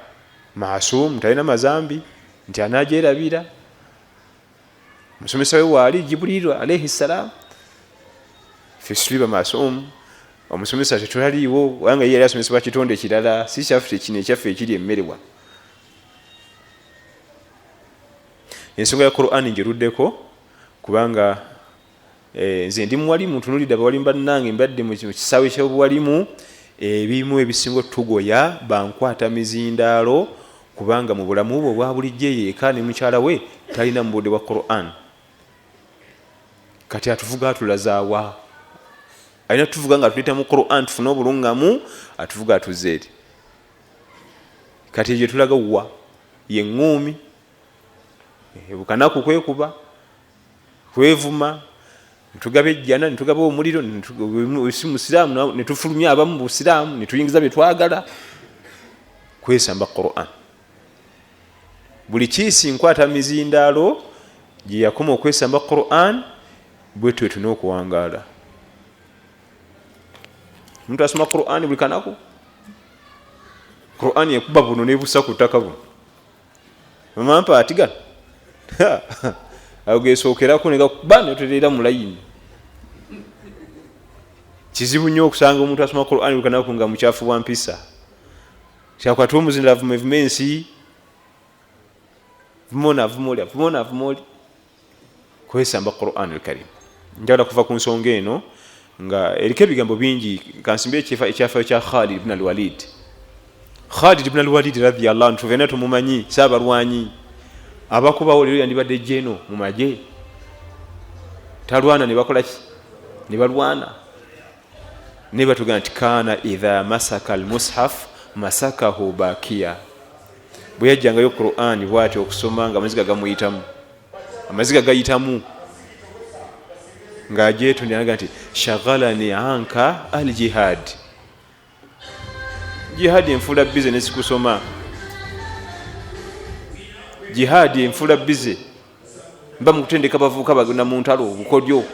D: maasum, talina mazambi, nti anagyerabira. Musomesa we waali Jibuliru alaihi ssalam, ffe situli bamaasum, omusomesa tetulaliiwo, kubanga ye yali asomesebwa kitonde kirala, si kyaffe kino ekyaffe ekiri emmere wano. Ensonga ya Qur'ani ngiruddeko kubanga nze ndi muwalimu, ntunulidde abawalimu bannange, mbadde mu kisaawe ky'obuwalimu, ebimu ebisinga otugoya bankwata mizindaalo, kubanga mu bulamu bwe obwa bulijjo yeeka ne mukyala we talina mu budde bwa Qur'an. Kati atuvuga atulazaawa? Alina tuvuga nga tuleeta mu Qur'an tufune obulungamu, atuvuga atuzza eri. Kati egyo tulaga wa ye ŋŋuumi, bukanaku kwekuba kwevuma, netugaba ejjana netugaba omuliro, si musiraamu netufulumya abamu busiraamu netuyingiza byetwagala. Kwesamba Qur'an. Buli kiisi nkwata mizindaalo gye yakoma okwesamba Qur'an, bwetyo tulina okuwangaala. Omuntu asoma Qur'an buli kanaku, Qur'an ekuba buno nebusa ku ttaka buno, mamampa ati gano ago gesookerako negakuba netutereera mu layini. Kizibu nnyo okusanga omuntu asoma Qur'an buli kanaku nga mukyafu bwa mpisa. Kyakwata omuzinda avuma evuma ensi, vumona avuma oli, avumona avuma oli. Kwesamba Qur'an al-Karim. Njagala kuva ku nsonga eno nga eriko ebigambo bingi. Kansimbe ekyafaayo kya Khalid ibn al-Walid. Khalid ibn al-Walid radhiyallahu anhu tufena tumumanyi, saabalwanyi abakubawo leero yandibadde jeno mu magye, talwana ne bakola ki, ne balwana. Ne batugamba nti kana idha masaka al-mushaf masakahu bakiya, bwe yajjangayo Qur'an bw'atyo okusoma nga amaziga gamuyitamu, amaziga gayitamu ng'agyetondera naga nti shaghalani anka al-jihad. Jihad enfuula bize nesikusoma, jihad enfuula bize, mba mukutendeka bavubuka bagenda mu ntalo obukodyo,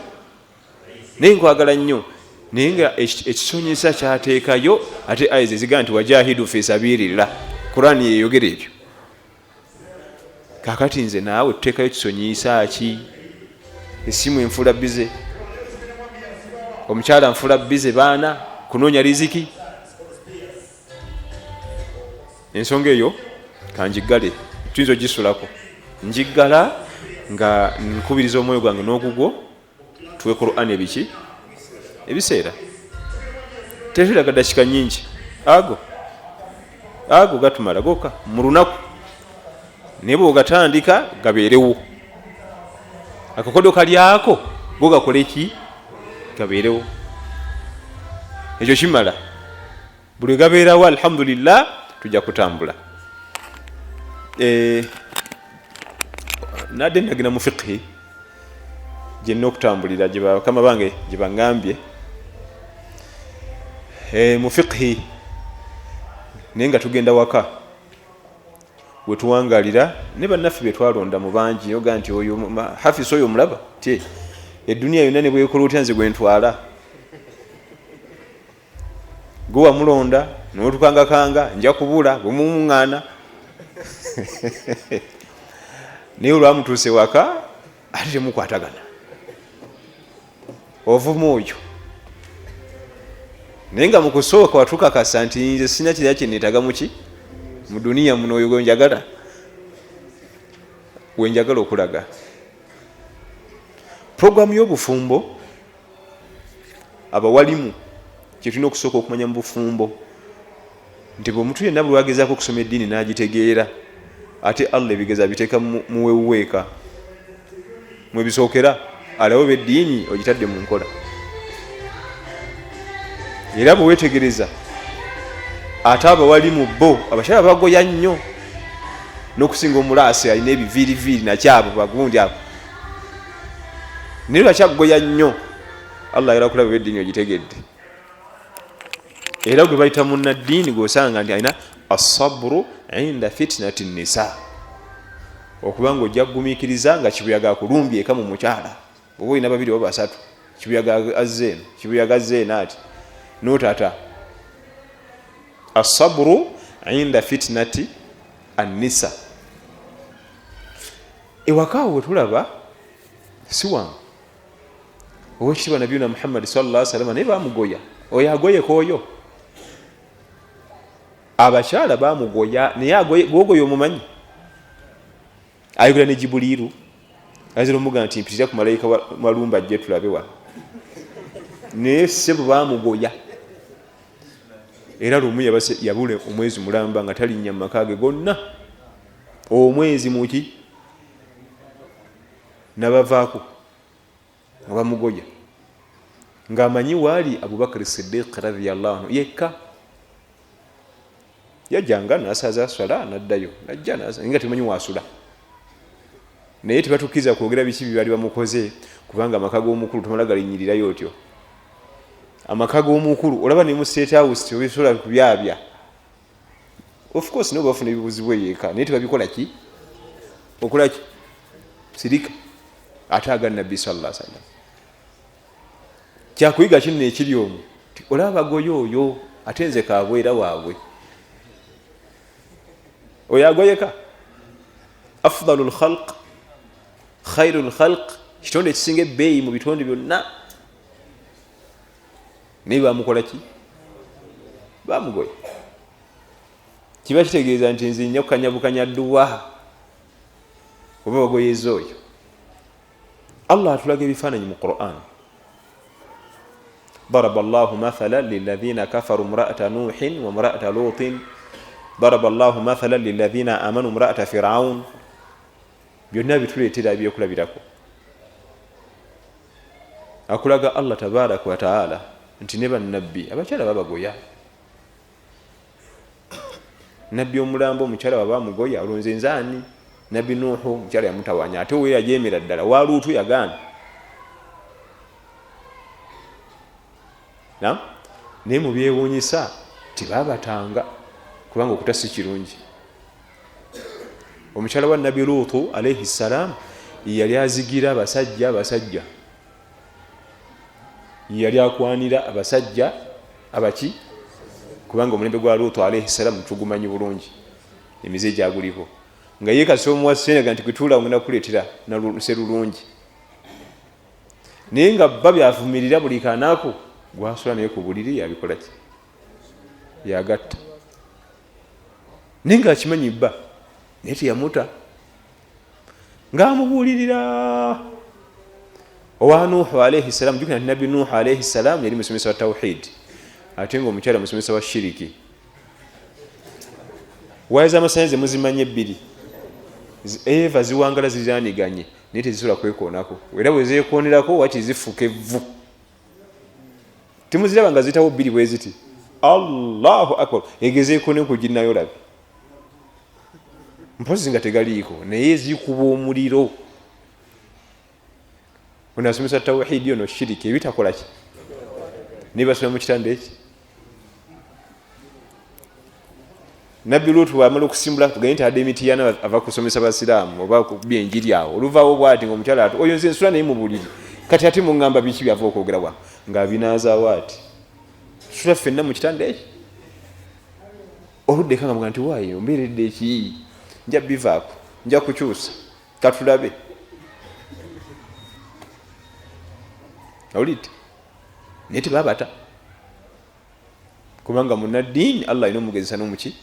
D: naye nkwagala nnyo. Naye nga ekisonyesa kyateekayo ate aya ezigaa nti wajahidu fi sabilillah, Qur'an yeyogera ebyo. Kakati nze naawe tuteekayo kisonyiisa ki? Esimu enfuula bize, omukyala nfuula bize, baana kunoonya riziki. Ensonga eyo kanjiggale, tuyinza ogisulako. Njiggala nga nkubiriza omwoyo gwange n'ogugwo tuwe Qur'an ebiki ebiseera. Tetulaga dakika nyingi, ago ago gatumala goka mu lunaku, naye bw'ogatandika gabeerewo. Akakodo kalyako go gakole ki? Gabeerewo. Ekyo kimala. Buli gabeerawo alhamdulillah, tujja kutambula. Nadde nagenda mu fiqhi gyenina okutambulira, gye bakama bange gye baŋŋambye mu fiqhi, naye nga tugenda waka wetuwangalira ne bannaffe betwalonda mu bangi, oga nti oyo hafisi oyo omulaba ti eduniya yonna ne bwekola otya nze gwentwala, gwe wamulonda n'otukangakanga nja kubula bwemumuŋŋaana. Naye olwamutuuse waka ate temukwatagana, ovuma oyo. Naye nga mu kusooka watukakasa nti nze sina kirala kye neetaaga muki mu duniya muno, oyo gwenjagala, wenjagala okulaga. Puroguramu y'obufumbo, abawalimu kyetulina okusooka okumanya mu bufumbo nti bwe omuntu yenna buli wagezaako okusoma eddiini n'agitegeera, ate Allah ebigezo abiteeka muwewuweeka mwebisookera, alabe oba eddiini ogitadde mu nkola. Era bwe weetegereza ate abawalimu bo abakyala bagoya nnyo n'okusinga omulaasi alina ebiviiriviiri nakyabo bagundi abo, naye lwakyagoya nnyo? Allah ayagala kulaba oba eddiini ogitegedde. Era gwe bayita munnaddiini gwosanga nti alina asaburu inda fitnati nisa. Okuba nga ojja kugumiikiriza nga kibuyaga akulumbye eka mu mukyala, oba olina babiri oba basatu, kibuyaga azze eno, kibuyaga azze eno, ati notata. Asaburu inda fitnati annisa. Ewaka awo wetulaba si wangu. Owekitiibwa Nabiyuna Muhammadi sallallahu salama naye bamugoya. Oyo agoyeka, oyo abakyala bamugoya, naye gwogoya omumanyi ayogera ne Jibuliiru, ayinza omuga nti mpitira ku malayika malumba ajje tulabe wano. Naye sebo bamugoya, era lumu yabula omwezi mulamba nga talinnya mu maka ge gonna, omwezi muki nabavaako nga bamugoya, ngaamanyi waali Abubakari Sidiq radiallahu anhu yekka. Yajjanga nasaza swala naddayo, najja nga temanyi wasula, naye tebatukkiriza kwogera biki byebaali bamukoze, kubanga amaka g'omukulu tomala galinyirirayo otyo. Amaka g'omukulu olaba ne mu State House tebisobola kubyabya. Of course nabo bafuna ebibuzibu eyeeka, naye tebabikola ki okola ki sirika. Ate aga Nabbi sallallahu sallam kyakuyiga kinno ekiri omwo, olaba bagoye oyo, ate nze kabwera waabwe. Oyo agoyeka, afdalu lkhalq, khairu lkhalq, kitonde ekisinga ebbeeyi mu bitonde byonna, naye bamukola ki? Bamugoye. Kiba kitegeeza nti nze nja kukanyabukanya dduwa oba bagoyeza oyo. Allah atulaga ebifaananyi mu Quran: daraba llahu mathala lilathina kafaru mraata Nuhin wa mraata Lutin, daraba llahu mathala lilathina amanu mraata Firaun. Byonna bituleetera ebyokulabirako. Akulaga Allah tabaraka wataala nti ne bannabbi abakyala babagoya. Nabbi omulambo omukyala waba amugoya, olwo nze nzaani? Nabbi Nuhu omukyala yamutawanya, ate we yajemera ddala wa Luutu yagaana. Naye mubyewuunyisa tibabatanga, kubanga okuta si kirungi. Omukyala wa Nabbi Luutu alaihi ssalam yali azigira abasajja, abasajja yali akwanira abasajja abaki, kubanga omulembe gwa Luutu alaihi ssalam tugumanyi bulungi, emize gyaguliko, nga ye kasi omuwa senega nti kwituula ngenda kukuleetera naserulungi, naye nga bba byavumirira buli kanaku gwasula naye ku buliri yabikolaki yagatta, naye nga akimanyi bba, naye teyamuta ngaamubuulirira. Owa Nuhu alaihi salam, jukira nti Nabbi Nuhu alaihi salam yali musomesa wa tawhid, ate nga omukyala musomesa wa shiriki. Waya z'amasanyalaze muzimanyi ebbiri, eva ziwangala ziraniganye, naye tezisobola kwekoonako, era bwe zeekonerako waki zifuuka evvu. Timuziraba nga ziyitawo bbiri bwe ziti? Allahu akbar, egezeeko nekuginayo labe mpozi nga tegaliiko, naye zikuba omuliro. Ono asomesa tawhidi, ono shiriki, ebitakolaki, naye basoma mu kitanda eki. Nabbi Lutu bwamala okusimbula, tugende nti adde emitiyana, ava kusomesa basiraamu oba kubya enjiri awo, oluvaawo bwati nga omukyala ati oyo nze nsula naye mu buliri, kati ate muŋŋamba biki byava okwogera wano? Ng'abinaazaawo ati sula ffenna mu kitanda eki. Oluddeka nga muga nti waayo mbeeredde eki, nja bivaako, nja kukyusa, katulabe. Awulidde, naye tebabata, kubanga munaddiini Allah alina omugezesa nomuki,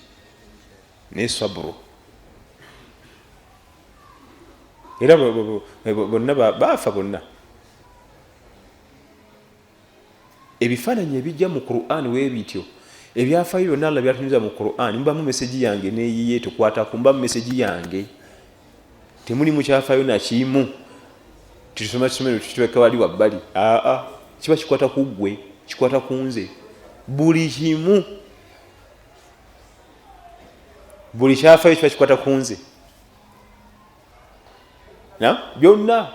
D: naye saburu. Era bonna baafa bonna. Ebifaananyi ebijja mu Quran webityo, ebyafaayo byonna Allah byatunyuza mu Quran, mubamu message yange neyiye tekwataku, mubamu message yange. Temuli mukyafaayo nakimu titusoma kisomero tukitweka wali wabbali. Aa, kiba kikwata ku ggwe, kikwata ku nze, buli kimu, buli kyafaayo kiba kikwata ku nze byonna.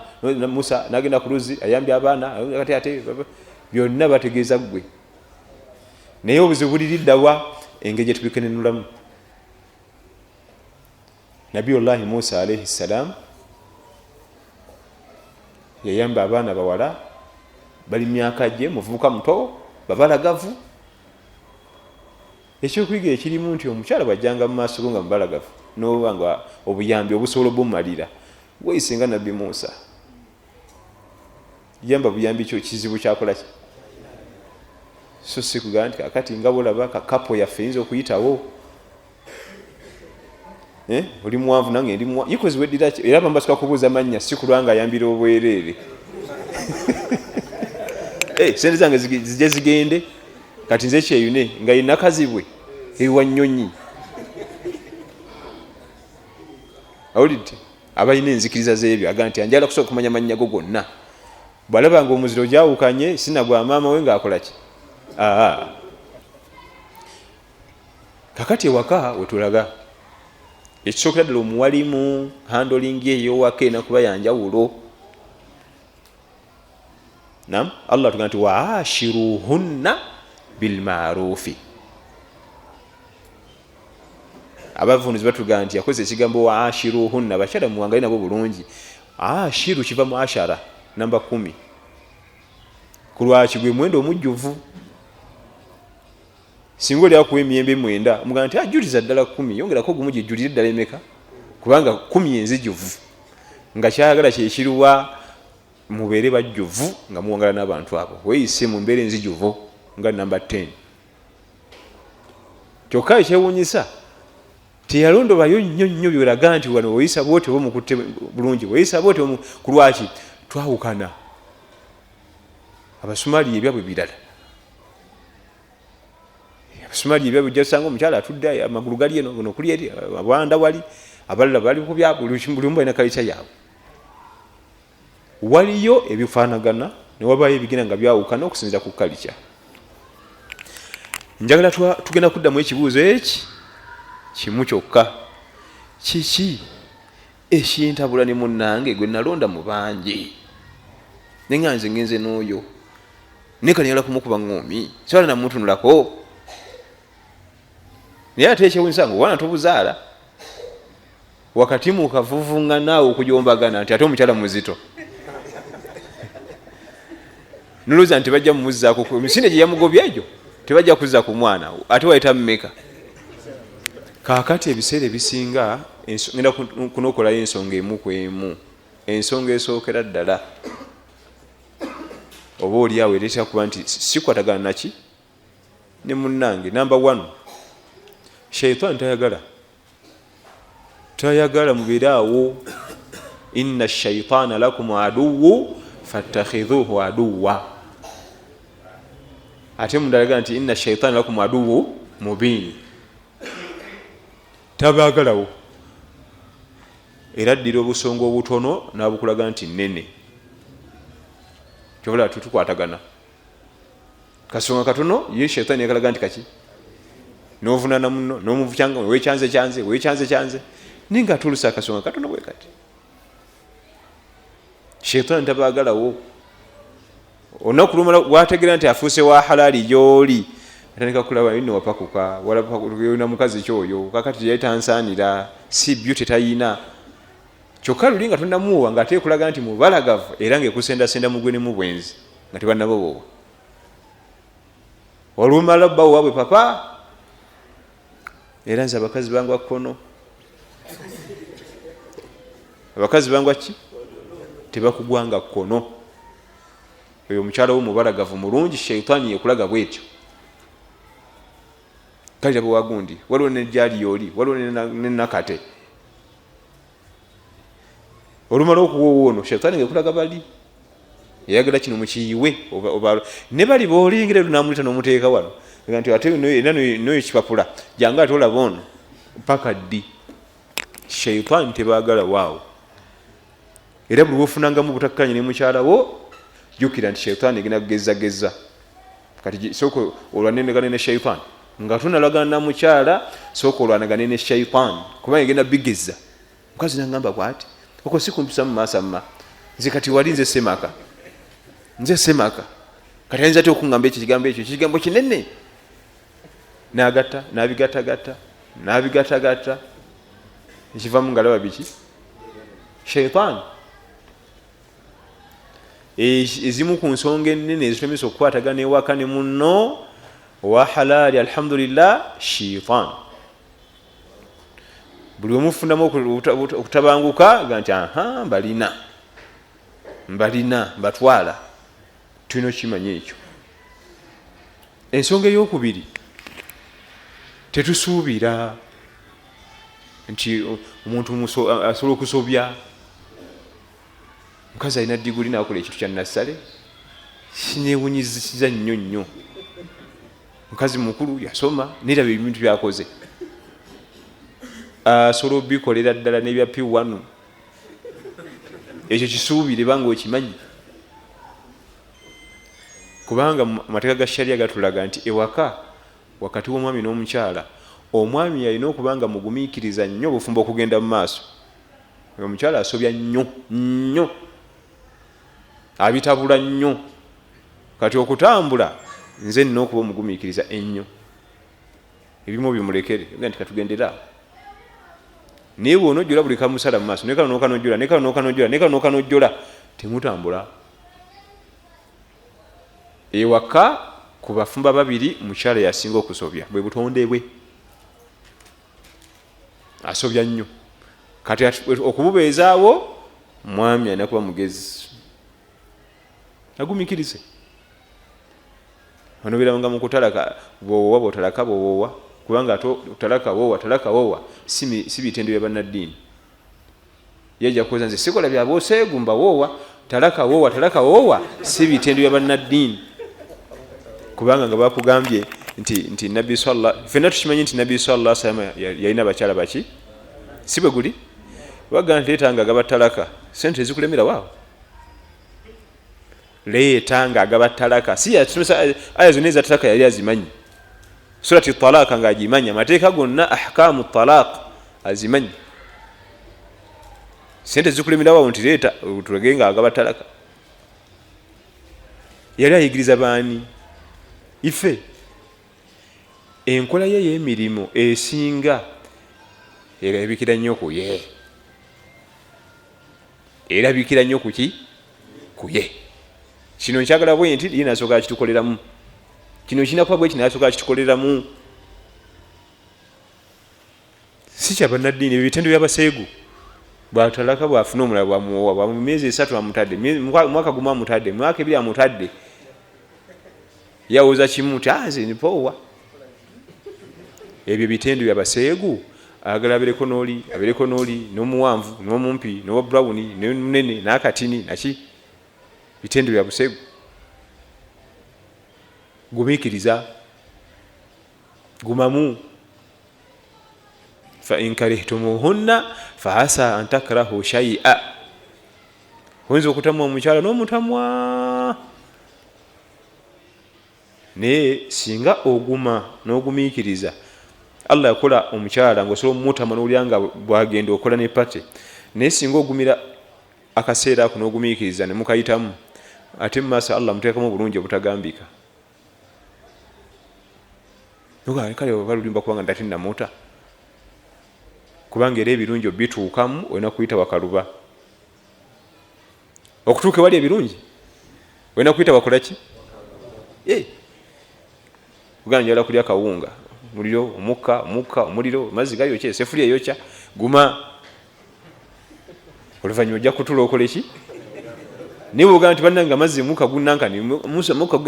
D: Musa nagenda ku luzzi, ayambye abaana, kati ate byonna bategeeza ggwe. Naye obuzibu buliriddawa? Engeri gyetubikenenulamu. Nabiyullahi Musa alaihi ssalam yayamba abaana bawala bali myaka gye, muvubuka muto, babalagavu. Ekyokuyiga ekirimu nti omukyala bwajjanga mu maaso go nga mubalagavu noba nga obuyambi obusobola obumalira, weyise nga Nabbi Musa, yamba buyambi kyo kizibu kyakolaki. So si kugamba nti kakati nga bolaba kakapo yaffe eyinza okuyitawo, oli muwanvu nange ndi muwanvu, yikozi weddira ki? Era bambasuka kubuuza mannya, si kulwa nga ayambira obwereere. Sente zange zijje zigende kati nze kyeyune nga yenakazibwe ewa nnyonyi. Awulidde abalina enzikiriza z'ebyo aga nti anjala kusooka kumanya mannya go gonna, bw'alaba nga omuziro gyawukanye sinagwa maama we ng'akola ki? Kakati ewaka wetulaga ekisookera ddala omuwalimu handling ey'owaka erina kuba yanjawulo. Nam Allah tugamba nti waashiruhunna bilmarufi. Abavunuzi batugamba nti yakozesa ekigambo waashiruhunna, abakyala muwangali nabo bulungi. Ashiru kiva mu ashara, namba 10, kulwaki gwe muwendo omujjuvu. Singa oli akuwa emiyembe 9, omugamba nti ajuliza ddala 10, yongerako gumu gijjulire ddala emeka, kubanga 10 enzijuvu nga kyayagala kyekiruwa mubeere bajjuvu nga muwangala n'abantu abo. Weeyise mu mbeera enzijuvu nga namba 10. Kyokka ekyewuunyisa teyalondobayo nnyo nnyo byolaga nti wano weeyisa bw'oti oba omukutte bulungi, weeyisa bw'oti ku lwaki twawukana. Abasumali ebyabwe birala, abasumali ebyabwe ojja kusanga omukyala atudde amagulu gali eno ono kuli eri abawanda wali abalala bali ku byabwe, buli omu balina kalica yaabwe. Waliyo ebifaanagana ne wabaayo ebigenda nga byawukana okusinziira ku kalica. Njagala tugenda kuddamu ekibuuzo eki kimu kyokka, kiki ekintabula ne munnange gwe nalonda mu bangi naye nga nze ngenze n'oyo naye kati njagala kumukuba ŋŋoomi, sobola namutunulako. Naye ate ekyewuunyisa nga obwana tobuzaala wakati mu kavuvuŋŋana okujombagana nti ate omukyala muzito, nolowooza nti bajja mumuzzaako emisinde gye yamugobye egyo tebajja kuzza ku mwana ate wayita mmeka. Kaakati ebiseera ebisinga ngenda kunokolayo ensonga emu ku emu. Ensonga esookera ddala oba oli awo ereetera kuba nti sikwatagana naki ne munnange. Namba 1, shaitaani tayagala mubeere awo. Inna shaitaana lakum aduwu fattakhidhuhu aduwa. Ate mundala nti inna shaitaana lakum aduwu mubin, tabaagalawo. Era addira obusonga obutono n'abukulaga nti nnene, kyobula tutukwatagana kasonga katono ye shaitaani yakalaga nti kaki n'ovunaana muno n'omuvukyanga wekyanze kyanze wekyanze kyanze naye nga atulusa akasonga katono bwe kati. Shaitaani tabaagalawo. Olunaku lumala bwategeera nti afuuse wa halaali gy'oli, atandika kulaba nno wapakuka walina mukazi kyoyo kakati teyali tansaanira, si beauty tayina. Kyokka luli nga tonnamuwa ng'ate ekulaga nti mubalagavu era ng'ekusendasenda mugwe ne mu bwenzi nga tebannabawowa. Olumala bbawo waabwe papa, era nze abakazi bangwa kkono, abakazi bangwa ki tebakugwanga kkono. Oyo omukyala wo mubalagavu mulungi, shaitaani yekulaga bwetyo. Kale laba wagundi, waliwo ne gyali yoli, waliwo ne nakate. Olumala okuwoowa ono shaitaani ng'ekulaga bali eyagala kino mukiyiwe ne bali boolengera lunamulita n'omuteeka wano nti ate era n'oyo kipapula jangu ate olaba ono paka ddi. Shaitaani tebaagala waawo. Era buli lw'ofunangamu obutakkanya ne mukyala wo, jjukira nti shaitaani egenda kugezageza. Kati sooka olwanegane ne shaitaani nga tonalagana na mukyala, sooka olwanagane ne shaitaani kubanga egenda bigeza. Mukazi nangamba bw'ati, okwo si kumpisa mu maaso amma, nze kati wali nze semaka, nze semaka, kati ayinza atya okuŋŋamba ekyo ekigambo ekyo, ekigambo kinene. N'agatta n'abigattagatta n'abigattagatta, Ekivamu ngalaba biki? Shaitan. Ezimu ku nsonga ennene ezitumisa okukwatagana ewaka ne munno owa halaali, alhamdulillah, shaitan. Buli omufunamu okutabanguka ga nti aha, mbalina mbatwala. Tulina okukimanya ekyo. Ensonga eyokubiri, tetusuubira nti omuntu asobola okusobya. Mukazi alina diguli nakola ekintu kya nassale, kinewunyiziza nnyo nnyo. Mukazi mukulu yasoma, neraba ebintu byakoze, asobola obikolera ddala n'ebya P1. Ekyo kisuubire banga okimanyi, kubanga amateeka ga sharia gatulaga nti ewaka wakati w'omwami n'omukyala, omwami alina okuba nga mugumiikiriza nnyo obufumbo okugenda mu maaso. Omukyala asobya nnyo nnyo, abitabula nnyo. Kati okutambula nze nina okuba omugumiikiriza ennyo, ebimu bimulekere nti katugendera. Naye bw'onojjola buli kamusala mu maaso, nekano nokanojjola, nekano nokanojjola, nekano nokanojjola, temutambula. Ewaka ku bafumba babiri, mukyala yasinga okusobya, bwe butonde bwe, asobya nnyo. Kati okububeezaawo, mwami alina kuba mugezi, agumikirize. Onobeeranga mu kutalaka bw'owowa, bw'otalaka bw'owowa, kubanga ate talaka wowa, talaka wowa si bitendo bya bannaddiini. Yajja kukoza nze sikola bya booseegu mbawoowa, talaka wowa, talaka wowa si bitendo bya bannaddiini. Kubanga nga bakugambye nti Nabbi sallallahu, ffenna tukimanyi nti Nabbi sallallahu alaihi wasallam yalina abakyala baki, si bwe guli? Bagamba nti leeta nga agaba talaka, sente ezikulemera waawo, leeta nga agaba talaka. Si yatusomesa aya zonna eza talaka, yali azimanyi. Surati talaka nga agimanyi, amateeka gonna ahkamu talaq azimanyi. Sente zikulemera waawo nti leeta tulage nga agaba talaka. Yali ayigiriza baani? Ife. Enkola ye y'emirimu esinga erabikira nnyo ku ye, erabikira nnyo kuki? Ku ye. Kino nkyagala bwe nti ye nasooka akitukoleramu, kino kirina kuba bwe kino nasooka akitukoleramu. Si kya bannaddiini, ebyo bitendo by'abaseegu. Bw'atalaka bw'afuna omulala bwamuwowa, mu myezi 3 amutadde, mwaka gumu amutadde, mwaka 2 amutadde, yawoza kimu nti nze nipoowa. Ebyo bitendo by'abaseegu. Ayagala abeereko n'oli, abeereko n'oli, n'omuwanvu, n'omumpi, n'owa brown, n'omunene, n'akatini, naki. Bitendo bya buseegu. Gumiikiriza, gumamu. Fa in karihtumuhunna fa asa an takrahu shay'a. Oyinza okutamwa omukyala n'omutamwa, naye singa oguma n'ogumiikiriza, Allah yakola omukyala ng'osobola omutama n'owulira nga bwagenda okola ne pate. Naye singa ogumira akaseera ako n'ogumiikiriza ne mukayitamu, ate mu maaso Allah amuteekamu obulungi obutagambika. Kale oba lulimba kubanga ndati namuta, kubanga era ebirungi obituukamu olina kuyita wakaluba. Okutuuka ewali ebirungi olina kuyita wakolaki? Uganda njagala kulya kawunga, muliro, omukka, omukka, omuliro, amazzi gayokya, esefuriya eyokya. Guma, oluvannyuma ojja kutula okole ki? Naye bw'ogamba nti bannange amazzi mukka gunankani, mukka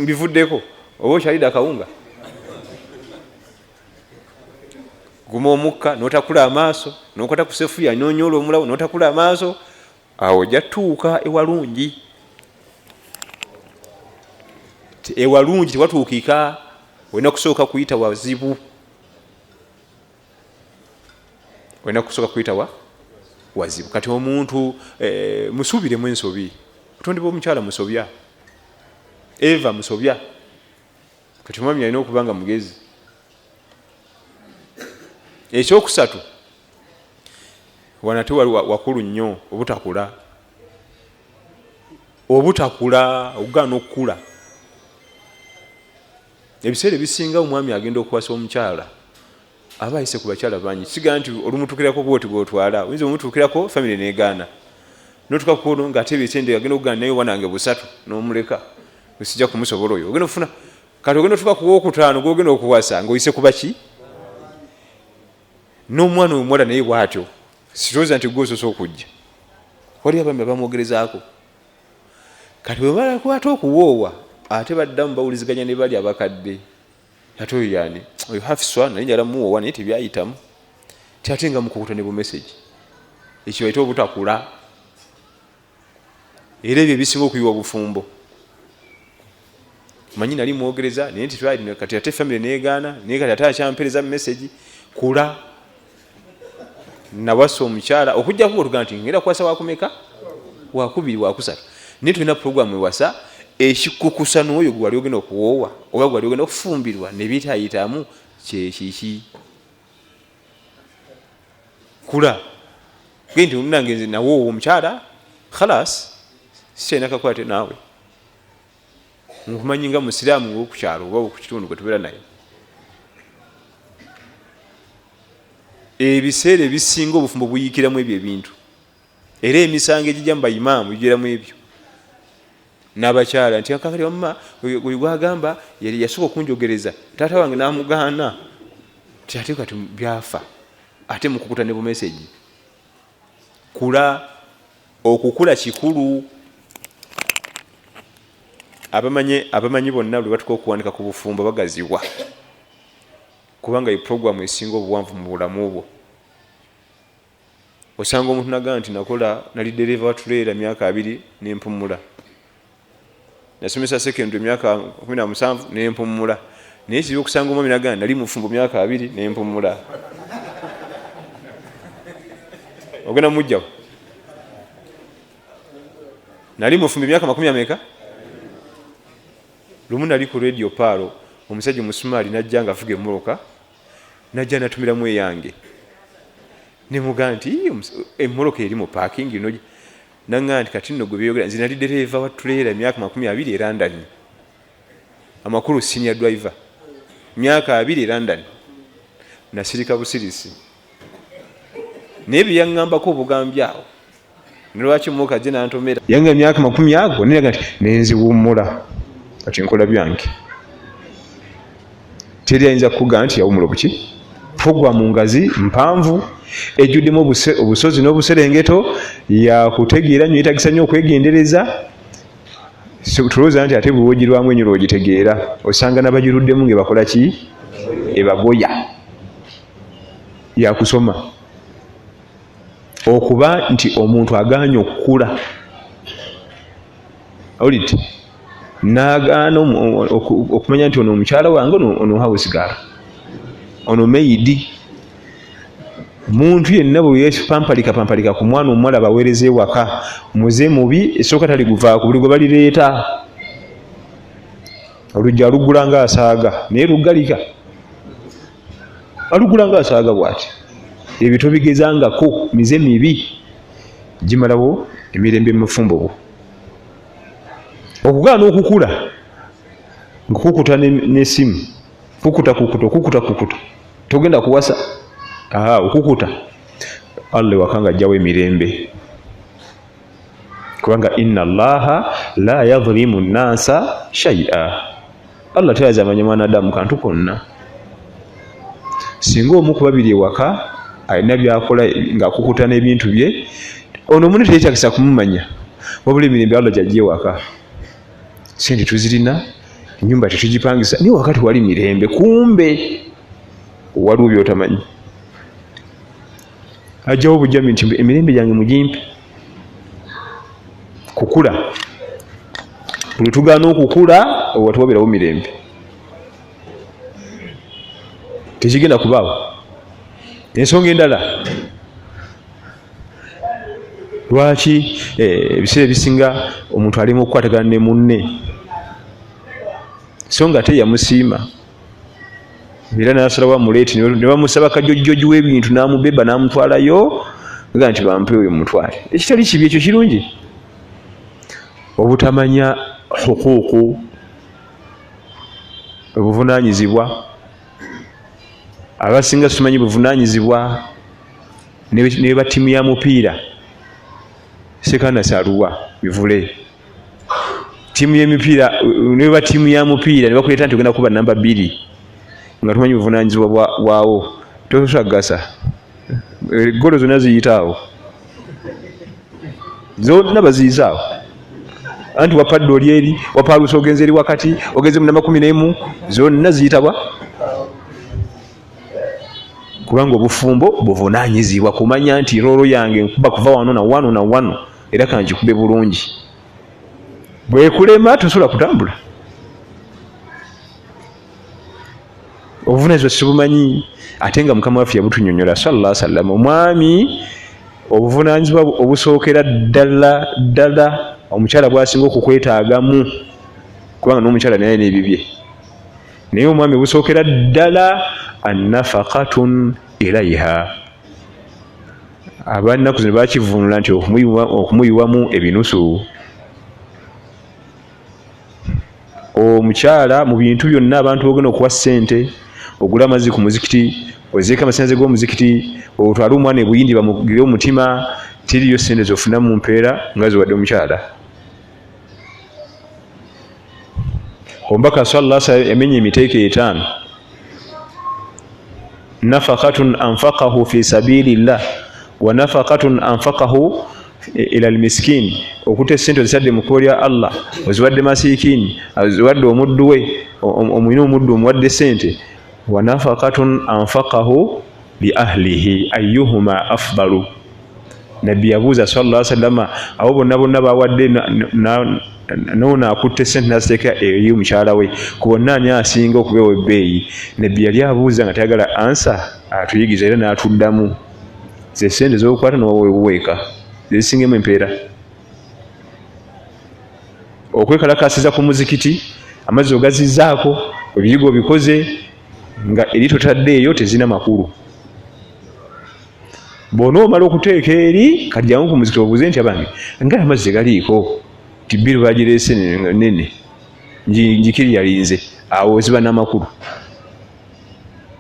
D: mbivuddeko, oba okyalidde akawunga. Guma omukka n'otakula amaaso, n'okwata ku sefuliya n'onyoola omulawo n'otakula amaaso, awo ojja tuuka ewalungi. Ewalungi tewatuukika, olina kusooka kuyita wazibu, olina kusooka kuyita wazibu. Kati omuntu musuubiremu ensobi, obutonde bw'omukyala musobya, Eva musobya. Kati omwami alina okuba nga mugezi. Ekyokusatu, wano ate wali wakulu nnyo, obutakula. Obutakula, okugaana okukula. Ebiseera ebisinga omwami agenda okuwasa omukyala Aba ayise ku bakyala bangi. Sigala nti olumutuukirako bwoti gwotwala, oyinza omutuukirako famire negaana, notuka kuono nga ate ebitende agenda okugana naye wanange busatu nomuleka, sijja kumusobola oyo. Ogenda okufuna kati ogenda otuka kuwokutaano gwogenda okuwasa ngaoyise kubaki n'omwana omuwala naye bwatyo. Sirowooza nti gwe osoose okujja, waliwo abaami abamwogerezaako. Kati bwebamala kwata okuwoowa, ate baddamu bawuliziganya ne bali abakadde, ate oyo yani oyo Hafiswa naye njala muwoowa, naye tebyayitamu. Ti ate nga mukukuta ne bumesegi, ekyo bayita obutakula. Era ebyo ebisinga okuyiwa obufumbo. Manyi nali mwogereza naye nti kati ate famire negaana, naye kati ate akyampereza message. Kula nawasa omukyala okujjako nga otugaa nti ngenda kuwasa wakumeka, wakubiri, wakusatu, naye tulina programu ewasa ekikukusa n'oyo gwewali ogenda okuwoowa oba gwewali ogenda okufumbirwa nebitayitamu. Kyekiki kula gee nti munange nze nawoowa omukyala, khalas, sikyalina kakwate naawe, nkumanyi nga musiraamu wokukyalo oba kukitundu gwe tubeera naye. Ebiseera ebisinga obufumbo buyikiramu ebyo ebintu, era emisango egijja mu baimaamu gigiramu ebyo n'abakyala nti akakati wamma oyo gwagamba yali yasooka okunjogereza, taata wange n'amugaana, ti ate kati byafa, ate mukukuta ne bumesegi. Kula, okukula kikulu. Abamanyi bonna lwe batuka okuwandika ku bufumbo bagazibwa, kubanga ye programu esinga obuwanvu mu bulamu bwo. Osanga omuntu nagaa nti nakola, nali dereva wa tuleera myaka 20 nempumula, nasomesa secondary emyaka 17 nempumula, naye kizibu okusanga omwami nagaa nali mufumbo myaka 20 nempumula. Ogenda mujjawo nali mufumbo emyaka makumi ameka? Lumu nali ku Radio Paalo, omusajja omusumaali najja nga avuga emmotoka, najja natumiramu eyange. Nemugaa nti emmotoka eri mu parking ino. Naŋŋaa nti kati nno gwe byeyogera, nze nali dereeva wa tuleera emyaka 20 e London, amakulu senior driver, myaka 20 e London. Nasirika busirisi, naye bye yaŋŋambako obugambi awo, nolwaki muka gye nantomera yanga emyaka makumi ago, neraga nti nenziwummula, kati nkola byange. Teri ayinza kukugaa nti yawumula obuki. Programu ngazi mpanvu, ejjuddemu obusozi n'obuserengeto, yakutegeera nnyo, yetagisa nnyo okwegendereza. Tulowooza nti ate bwewogirwamu enyo lwogitegeera, osanga nabagiruddemu nga bakola ki ebagoya. Yakusoma okuba nti omuntu aganye okukula, owulidde, nagaana okumanya nti ono omukyala wange, ono house girl, ono maid. Muntu yenna bwe yepampalika pampalika ku mwana omuwala baweereza ewaka, muze mubi esooka taliguvaako. Buli gwe balireeta olujja alugula nga asaaga, naye luggalika alugula nga asaaga bwati. Ebyo tobigezangako, mize mibi gimalawo emirembe mubufumbo bwo. Okugaana okukula nkukukuta nesimu, kukuta kukuta, okukuta kukuta, togenda kuwasa. Okukuta Allah ewaka nga ajjawo emirembe, kubanga inna Allaha la yadhlimu nnasa shaia, Allah tayazamanya mwanadamu kantu konna. Singa omu ku babiri ewaka alina byakola ngaakukuta n'ebintu bye, ono omuntu teyetagisa kumumanya, wabula emirembe Allah gyajja ewaka. Sente tuzirina, enyumba tetugipangisa, naye waka tewali mirembe. Kumbe waliwo byotamanyi. Ajjawo obujjami nti emirembe gyange mugimpe. Kukula, buli tugaana okukula owa tuwabirawo mirembe, tekigenda kubaawo. Ensonga endala lwaki ebiseera ebisinga omuntu alimu okukwatagana ne munne, so nga ate yamusiima era nasalawo amuleete, ne bamusaba kajojjoji w'ebintu n'amubeba n'amutwalayo, ga nti bampe oyo mutwale, ekitali kibi, ekyo kirungi. Obutamanya huquuqu, obuvunanyizibwa. Abasinga simanyi buvunanyizibwa neba timu ya mupiira sekana saruwa bivule timu y'emipiira neba timu ya mupiira ne bakuleeta nti ogenda kuba namba 2 nga tumanyi buvunanyizibwa bwawo tosobola golo zonna ziyitaawo zonna baziyizaawo anti wapadde oli eri wapaalusa ogenze eri wakati ogenze mu namba 11 zonna ziyitabwa kubanga obufumbo buvunanyizibwa kumanya nti rolo yange nkuba kuva wano na wano na wano era kanjikube bulungi. Bwekulema tosobola kutambula. Obuvunanyizibwa sibumanyi ate nga Mukama waffe yabutunyonnyola sallallahu alaihi wasallam. Omwami obuvunanyizibwa obusookera ddala ddala omukyala bw'asinga okukwetaagamu kubanga n'omukyala naye n'ebibye, naye omwami obusookera ddala annafaqatun ilaiha. Abannaku zino bakivvuunula nti okumuyiwamu ebinusu. Omukyala mu bintu byonna abantu bogenda okuwa ssente, ogula amazzi ku muzikiti, oziika amasannyalaze g'omuzikiti, otwale omwana ebuyindi bamugire omutima, teriyo ssente z'ofuna mu mpeera nga ziwadde omukyala. Omubaka sallallahu alaihi wasallam yamenya emiteeko 5. Nafaqatun anfaqahu fi sabilillah wa nafaqatun anfaqahu ila almiskin. Okuta essente ozitadde mu kkubo lya Allah, oziwadde masiikini, oziwadde omuddu we, omulina omuddu omuwadde ssente. Wa nafaqatun anfaqahu li ahlihi ayyuhuma afdalu. Nabbi yabuuza sallallahu alaihi wasallam abo bonna bonna bawadde nono akutte ssente n'aziteeka eri omukyala we, ku bonna ani asinga okubeewa ebbeeyi? Nabbi yali abuuza nga tayagala ansa, atuyigiza era n'atuddamu. Ze ssente z'okukwata n'oweeka zisingemu empeera. Okwekalakasiza ku muzikiti, amazzi ogazizzaako, ebiyigo obikoze nga eri totaddeeyo tezina makulu. Bw'onoomala okuteeka eri kati jangu ku muzikiti obuuze nti abange nga amazzi tegaliiko, nti bbiru bagireese nene njikiri yalinze, awo ziba n'amakulu.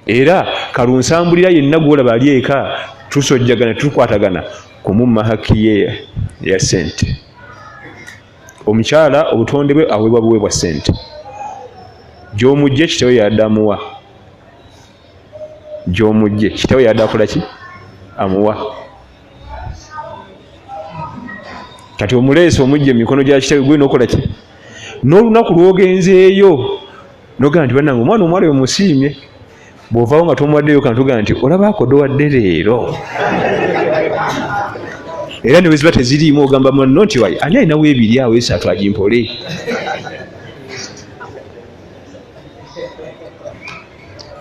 D: Era kalunsambulira yenna gw'olaba ali eka tusojjagana tukwatagana kumumma haki ye ya ssente. Omukyala obutonde bwe aweebwa buweebwa ssente, gy'omujje kitawe yadde amuwa, gy'omujje kitawe yadde akola ki amuwa. Kati omuleese omujje mu mikono gya kitawe gwe n'okola ki? N'olunaku lw'ogenzeeyo n'ogamba nti bannange omwana omuwala oyo musiimye, bw'ovaawo nga tomuwaddeyo kantu gamba nti olaba akodowadde leero. Era ne bwe ziba teziriimu ogamba munno nti wayi ani alinawo ebiri awo esatu agimpole.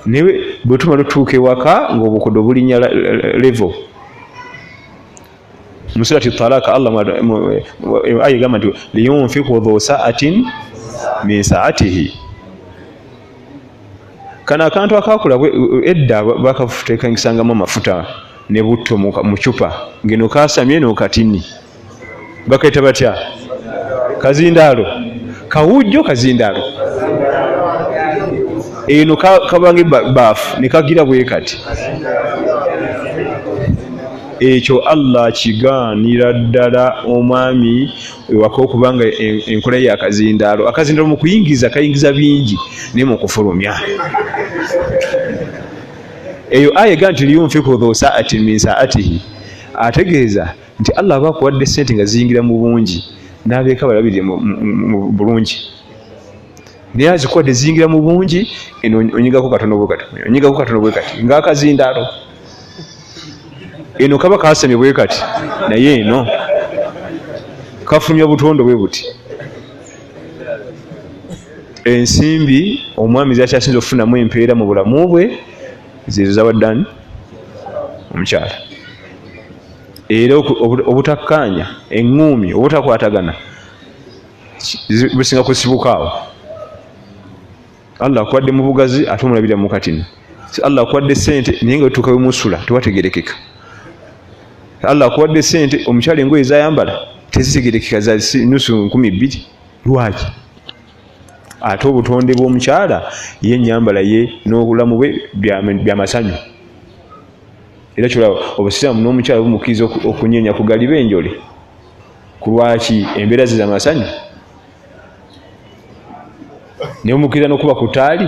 D: Naye bwe tumala otuuka ewaka ng'obukodo bulinnya level. Mu surati Talaka Allah aya egamba nti liyunfiku dhu sa'atin min sa'atihi. Kano akantu akakula edda bakateekangisangamu amafuta ne butto mu cupa ng'eno kasamye n'okatini, bakaita batya? Kazindaalo, kawujjo, kazindaalo. Eno kabange baafu ne kagira bwe kati. Ekyo Allah kigaanira ddala omwami ewaka okubanga enkola ye akazindaalo. Akazindaalo mu kuyingiza kayingiza bingi naye mu kufulumya. Eyo aya egamba nti liyunfiku dhu sa'atin min sa'atihi, ategeeza nti Allah aba akuwadde ssente nga ziyingira mu bungi n'abeeka balabirire mu bulungi, naye azikuwadde ziyingira mu bungi eno onyigako katono bwe kati, onyigako katono bwe kati ng'akazindaalo. Eno kaba kasamye bwe kati naye eno kafulumya butondo bwe buti. Ensimbi omwami zakyasinza okufunamu empeera mu bulamu bwe zezo zawadde ani? Omukyala. Era obutakkaanya, eŋŋuumi, obutakwatagana businga kusibuka awo. Allah akuwadde mu bugazi ate omulabira mu katini. Allah akuwadde ssente naye nga wetuuka wemusula tewategerekeka. Allah akuwadde ssente omukyala engoye zayambala tezitegerekeka za nusu 2000. Lwaki? Ate obutonde bw'omukyala ye ennyambala ye n'obulamu bwe byamasanyu. Era kyolaba obusiraamu n'omukyala bumukkiriza okunyenya ku galiba enjole. Ku lwaki embeera ze z'amasanyu? Ne bumukkiriza n'okuba ku ttaali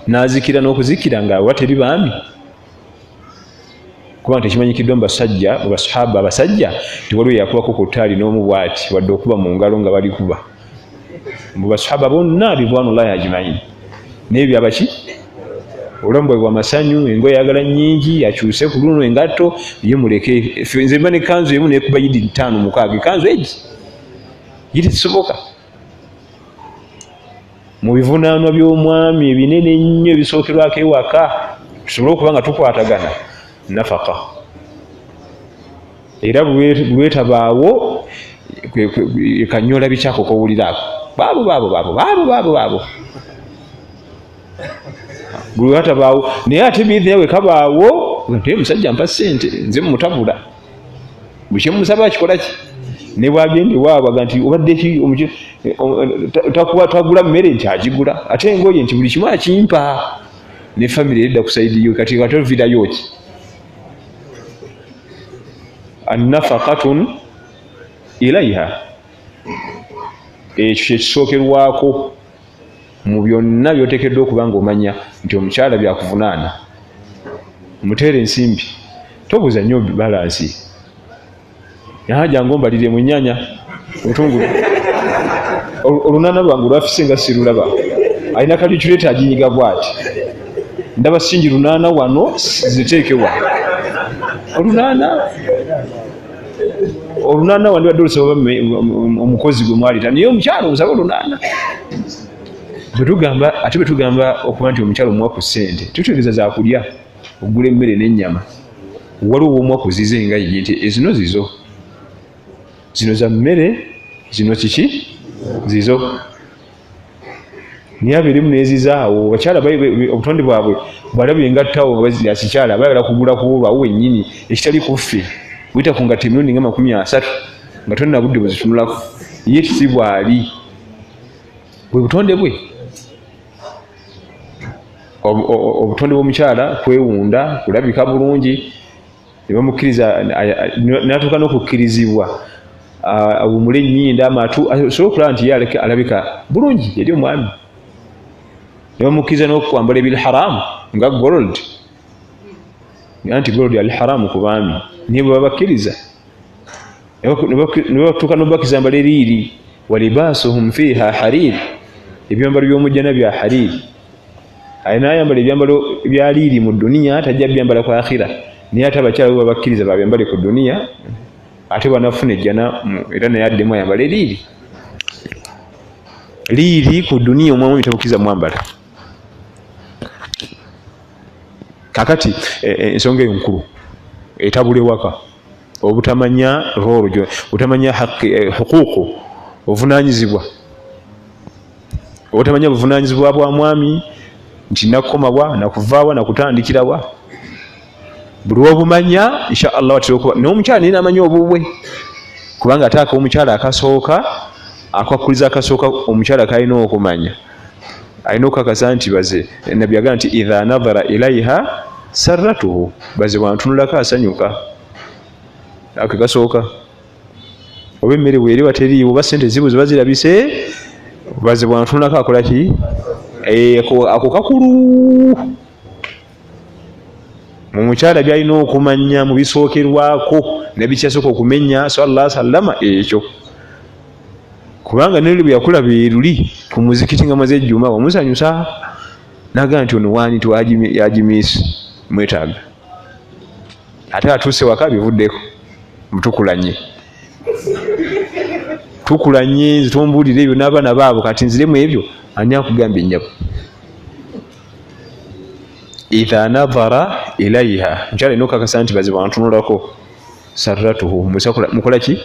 D: n'azikira n'okuzikira nga wa teri baami. Kubanga tekimanyikiddwa mu basajja, mu basahaba abasajja tewaliwo yakubako ku ttaali n'omu bw'ati wadde okuba mu ngalo nga bali kuba. Mu basahaba bonna ridwanullahi ajmain. Naye byabaki? Obulamu bwe bwa masanyu, engoye ayagala nnyingi, akyuse ku luno engatto ye muleke. Nze mba ne kanzu emu nekuba yidi 5 6, ekanzu egi ye tekisoboka. Mu bivunaanwa by'omwami ebinene ennyo ebisookerwako ewaka tusobole okuba nga tukwatagana nafaka. Era lwetabaawo kanyola bikyako kowuliraako baabo baabo baabo baabo baabo baabo buli lwatabaawo. Naye ate biidhi yawe kabaawo nti omusajja mpa ssente nze mmutabula, buli kye mmusaba akikola ki? Ne bw'agenda ewaabwe aga nti obadde ki tagula mmere nti agigula, ate engoye nti buli kimu akimpa, ne famire edda ku sayidi yo. Kati kati ovirayo ki? Annafaqatun ilaiha, ekyo kyekisookerwako mu byonna by'oteekeddwa okuba ng'omanya nti omukyala byakuvunaana. Muteere ensimbi, tobuuza nnyo balansi, jangu ombalire mu nnyanya obutungulu, olunaana lwange lwafise nga sirulaba, alina kaliculeeta aginyiga bw'ati, ndaba singi lunaana wano ziteekewa olunaana wandibadde olusaba omukozi gwe mwalita, naye omukyala omusaba olunaana. Bwe ate bwe tugamba okuba nti omukyala omuwa ku ssente, tutegeeza za kulya, okugula emmere n'ennyama. Waliwo w'omuwa ku zize nga ye nti ezino zizo, zino za mmere, zino kiki zizo. Naye abeeremu n'ezizaawo. Bakyala obutonde bwabwe bwalabye engattawo nga kikyala bayagala kugula ku olwo wennyini ekitali ku ffe. Wuyita ku ngatto emirundi nga 30 nga tonna budde bwezitunulako. Ye si bw'ali, bwe butonde bwe. Obutonde bw'omukyala kwewunda, kulabika bulungi, ne bamukkiriza n'atuuka n'okukkirizibwa awummule ennyindo, amatu, asobole okulaba nti ye alabika bulungi eri omwami. Ne bamukkiriza n'okwambala ebiri haramu nga gold, anti gold ali haramu ku baami, naye bwe babakkiriza ne batuuka n'okubakkiriza ambala eriiri, walibasuhum fiha harir, ebyambalo by'omujjana bya hariri. Alina ayambala ebyambalo bya liiri mu duniya, tajja byambala ku akhira. Naye ate abakyala bo babakkiriza babyambale ku duniya, ate banafuna ejjana era naye addemu ayambale liiri. Liiri ku duniya omwami tabukkiriza mwambala. Kakati ensonga eyo nkulu etabula ewaka, obutamanya role, obutamanya huquuqu, obuvunaanyizibwa, obutamanya buvunaanyizibwa bwa mwami nti nakukomawa, nakuvaawa, nakutandikirawa. Buli w'obumanya insha Allah watera okuba n'omukyala naye n'amanya obubwe, kubanga ate ak'omukyala akasooka, akakkuliza akasooka omukyala kalina okumanya, alina okukakasa nti baze Nabbi agamba nti idha nadhara ilaiha sarratuhu, baze bwantunulako asanyuka. Ako kasooka. Oba emmere bweri wateriiwo, oba ssente zibuze oba zirabise, baze bwantunulako akola ki? Ako kakulu. Mu mukyala byalina okumanya mu bisookerwako Nabbi kyasooka okumenya sallallahu alaihi wasallama ekyo, kubanga neri bwe yakulaba eruli ku muzikiti nga maze ejjuma wamusanyusa, n'agamba nti ono waani ti yagimiisi mwetaaga, ate atuuse waka bivuddeko mutukulanye tukulanye, nze tombuulira ebyo n'abaana baabo, kati nziremu ebyo ani akugambye nnyabo? Idha nadhara ilaiha, mukyala alina okukakasa nti baze bwantunulako sarratuhu, mukola ki?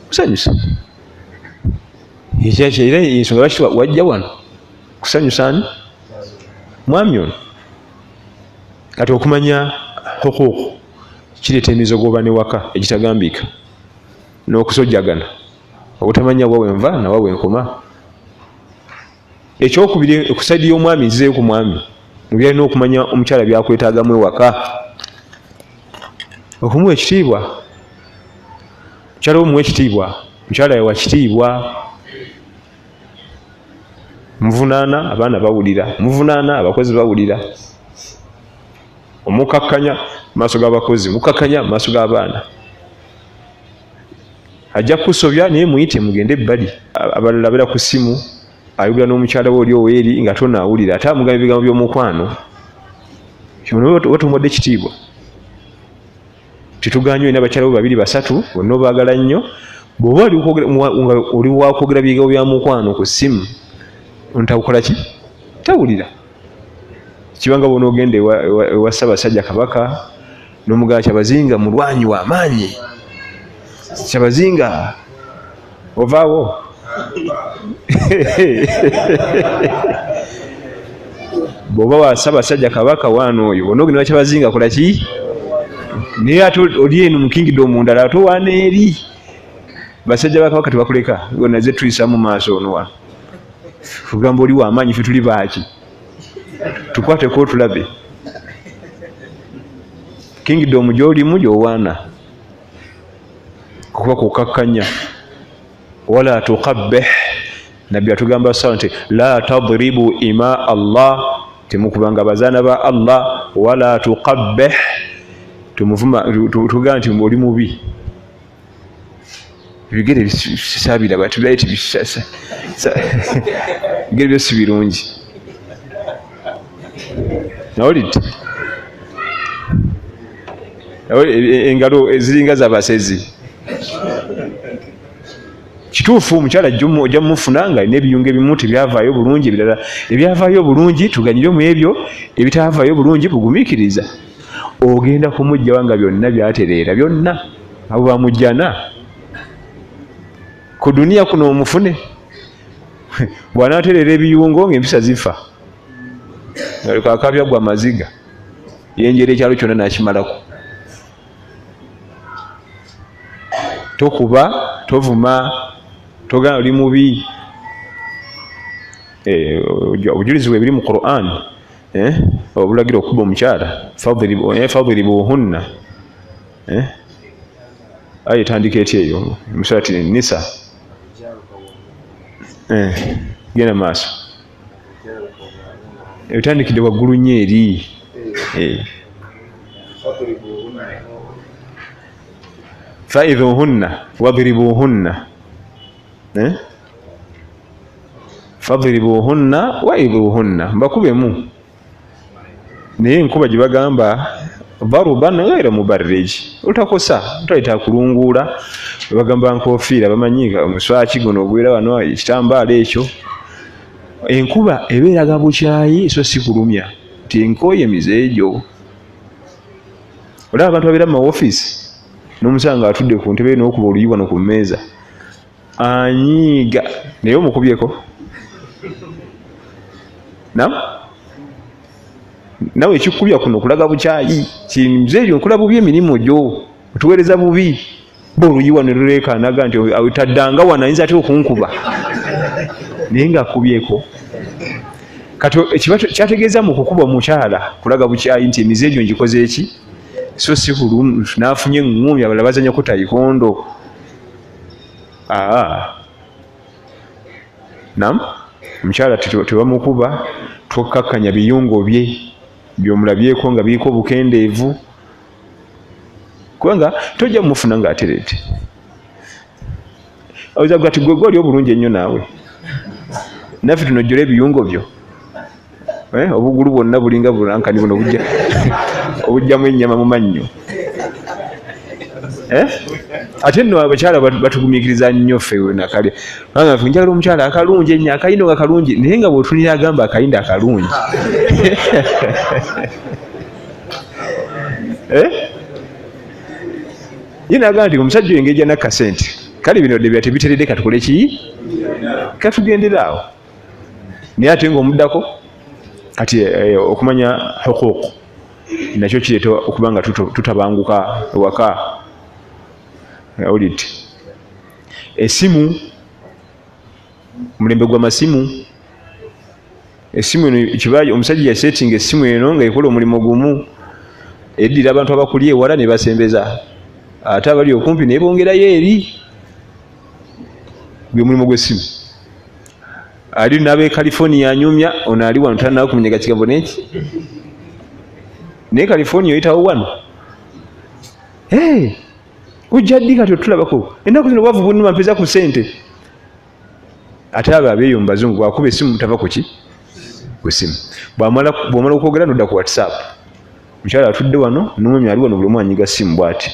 D: Musanyusa. Era ensonga lwaki wajja wano kusanyusa ani? Mwami ono. Kati okumanya huquuqu kireeta emizogoba ne waka egitagambika n'okusojjagana, obutamanya wa wenva nawa wenkoma. Ekyokubiri, ku side y'omwami, nzizeeyo ku mwami, mu byalina okumanya omukyala byakwetaagamu ewaka, okumuwa ekitiibwa. Mukyala wo muwa ekitiibwa, mukyala yawa kitiibwa. Muvunaana abaana bawulira, muvunaana abakozi bawulira, omukakkanya maaso g'abakozi, mukakkanya maaso g'abaana. Ajja kukusobya, naye muyite mugende ebbali. Abalala abeera ku ssimu ayogera n'omukyala we oli oweeri nga tonaawulira, ate amugamba ebigambo by'omukwano. Oba tomuwadde ekitiibwa. Tetuganye olina abakyala bo babiri basatu, bonna obaagala nnyo. Bw'oba oli wakwogera bigambo bya mukwano ku ssimu, ntakukola ki? Tawulira. Kibanga bw'onoogenda ewa Ssaabasajja Kabaka n'omugamba Kyabazinga mulwanyi w'amaanyi, Kyabazinga ovaawo. Bw'oba wa Ssaabasajja Kabaka waano oyo, bw'onoogenda ewa Kyabazinga kola ki? Naye ate oli eno mu kingdom ndala, ate owaana eri basajja ba Kabaka tebakuleka, naze tuyisa mu maaso ono wano. Kugamba oli w'amaanyi, ffe tuli baaki? Tukwateko otulabe. Kingdom gy'olimu gy'owaana, kuba kukakkanya. Wala tuqabbih, Nabbi atugamba sawa nti la tadribu ima Allah, temukubanga bazaana ba Allah. Wala tuqabbih, tumuvuma tugamba nti oli mubi, ebigere bisabira ebigere byo si birungi. Nawulidde engalo eziringa z'abasezi. Kituufu omukyala ojja mufuna nga alina ebiyungo ebimu tebyavaayo bulungi, ebirala ebyavaayo bulungi tuganyire mu ebyo, ebitavaayo bulungi bugumiikiriza. Ogenda kumugjawa nga byonna byatereera, byonna abo bamujjana ku duniya kuno omufune. Bw'anaatereera ebiyungo ng'empisa zifa, nga akabya gwa maziga, yenjera ekyalo kyonna n'akimalako. Tokuba, tovuma, togamba oli mubi. Obujulizi bwe biri mu Qur'an, obulagira okukuba omukyala, fadribuhunna. Aya etandika etya eyo? Musurati Nisa. Genda maaso, etandikidde waggulu nnyo eri. Faidhuhunna wadribuhunna, fadribuhunna waidhuhunna, mbakubemu. Naye enkuba gye bagamba daruban ghaira mubarrij, olutakosa toyita kulunguula. Bagamba nkofiira, bamanyi omuswaki guno ogwera wano, ekitambaala ekyo. Enkuba ebeeraga bukyayi so si kulumya, nti enkooye emize egyo. Olaba abantu babeera mu mawofiisi n'omusanga atudde ku ntebe n'okuba oluyi wano ku mmeeza, anyiiga, naye omukubyeko nawe ekikubya kuno kulaga bukyayi. Mize egyo nkola bubi emirimu gyo, otuweereza bubi. Bo oluyi wano luleekaanaga nti taddanga wano, ayinza atya okunkuba, naye ng'akubyeko. Kati ekiba kyategeeza mu kukuba omukyala kulaga bukyayi nti emize egyo ngikoze eki, so si naafunye eŋŋumi abalala bazannyako taekwondo. Nam omukyala tebamukuba, twokkakkanya biyungo bye byomulabyeko nga biriko obukendeevu, kubanga tojja mufuna ng'ateredde. Oyinza kuga ti gwe gwoli obulungi ennyo naawe, naffe tunojjola ebiyungo byo, obugulu bwonna bulinga bulankani buno obujjamu ennyama mu mannyo. Ate nno abakyala batugumiikiriza nnyo ffe nakale. Kubanga ffe njagala omukyala akalungi ennyo, akayindo nga kalungi, naye nga bw'otunira agamba akayindo akalungi. Ye n'agamba nti omusajja oyo engeri gy'alina kasente, kale bino dde tebiteredde, katukole ki? Katugendere awo. Naye ate ng'omuddako kati okumanya huquuq nakyo kireeta okuba nga tutabanguka ewaka. Awulidde esimu, omulembe gw'amasimu, Essimu eno kibaji omusajja yasettinga essimu eno ng'ekola omulimu gumu, eddira abantu abakuli ewala ne basembeza, ate abali okumpi ne bongerayo eri. Gwe mulimu gw'essimu. Ali n'ab'e California anyumya, ono ali wano tannaba kumenya kigambo neki, naye California oyitawo wano. Hey, ojja ddi kati otulabako? Ennaku zino bwavu bunnuma, mpeza ku ssente. Ate abo abeeyo mu bazungu bwakuba essimu tava ku ki? Ku ssimu. Bw'amala okwogera n'odda ku WhatsApp. Mukyala atudde wano n'omwami ali wano, buli omu anyiga ssimu bw'ati.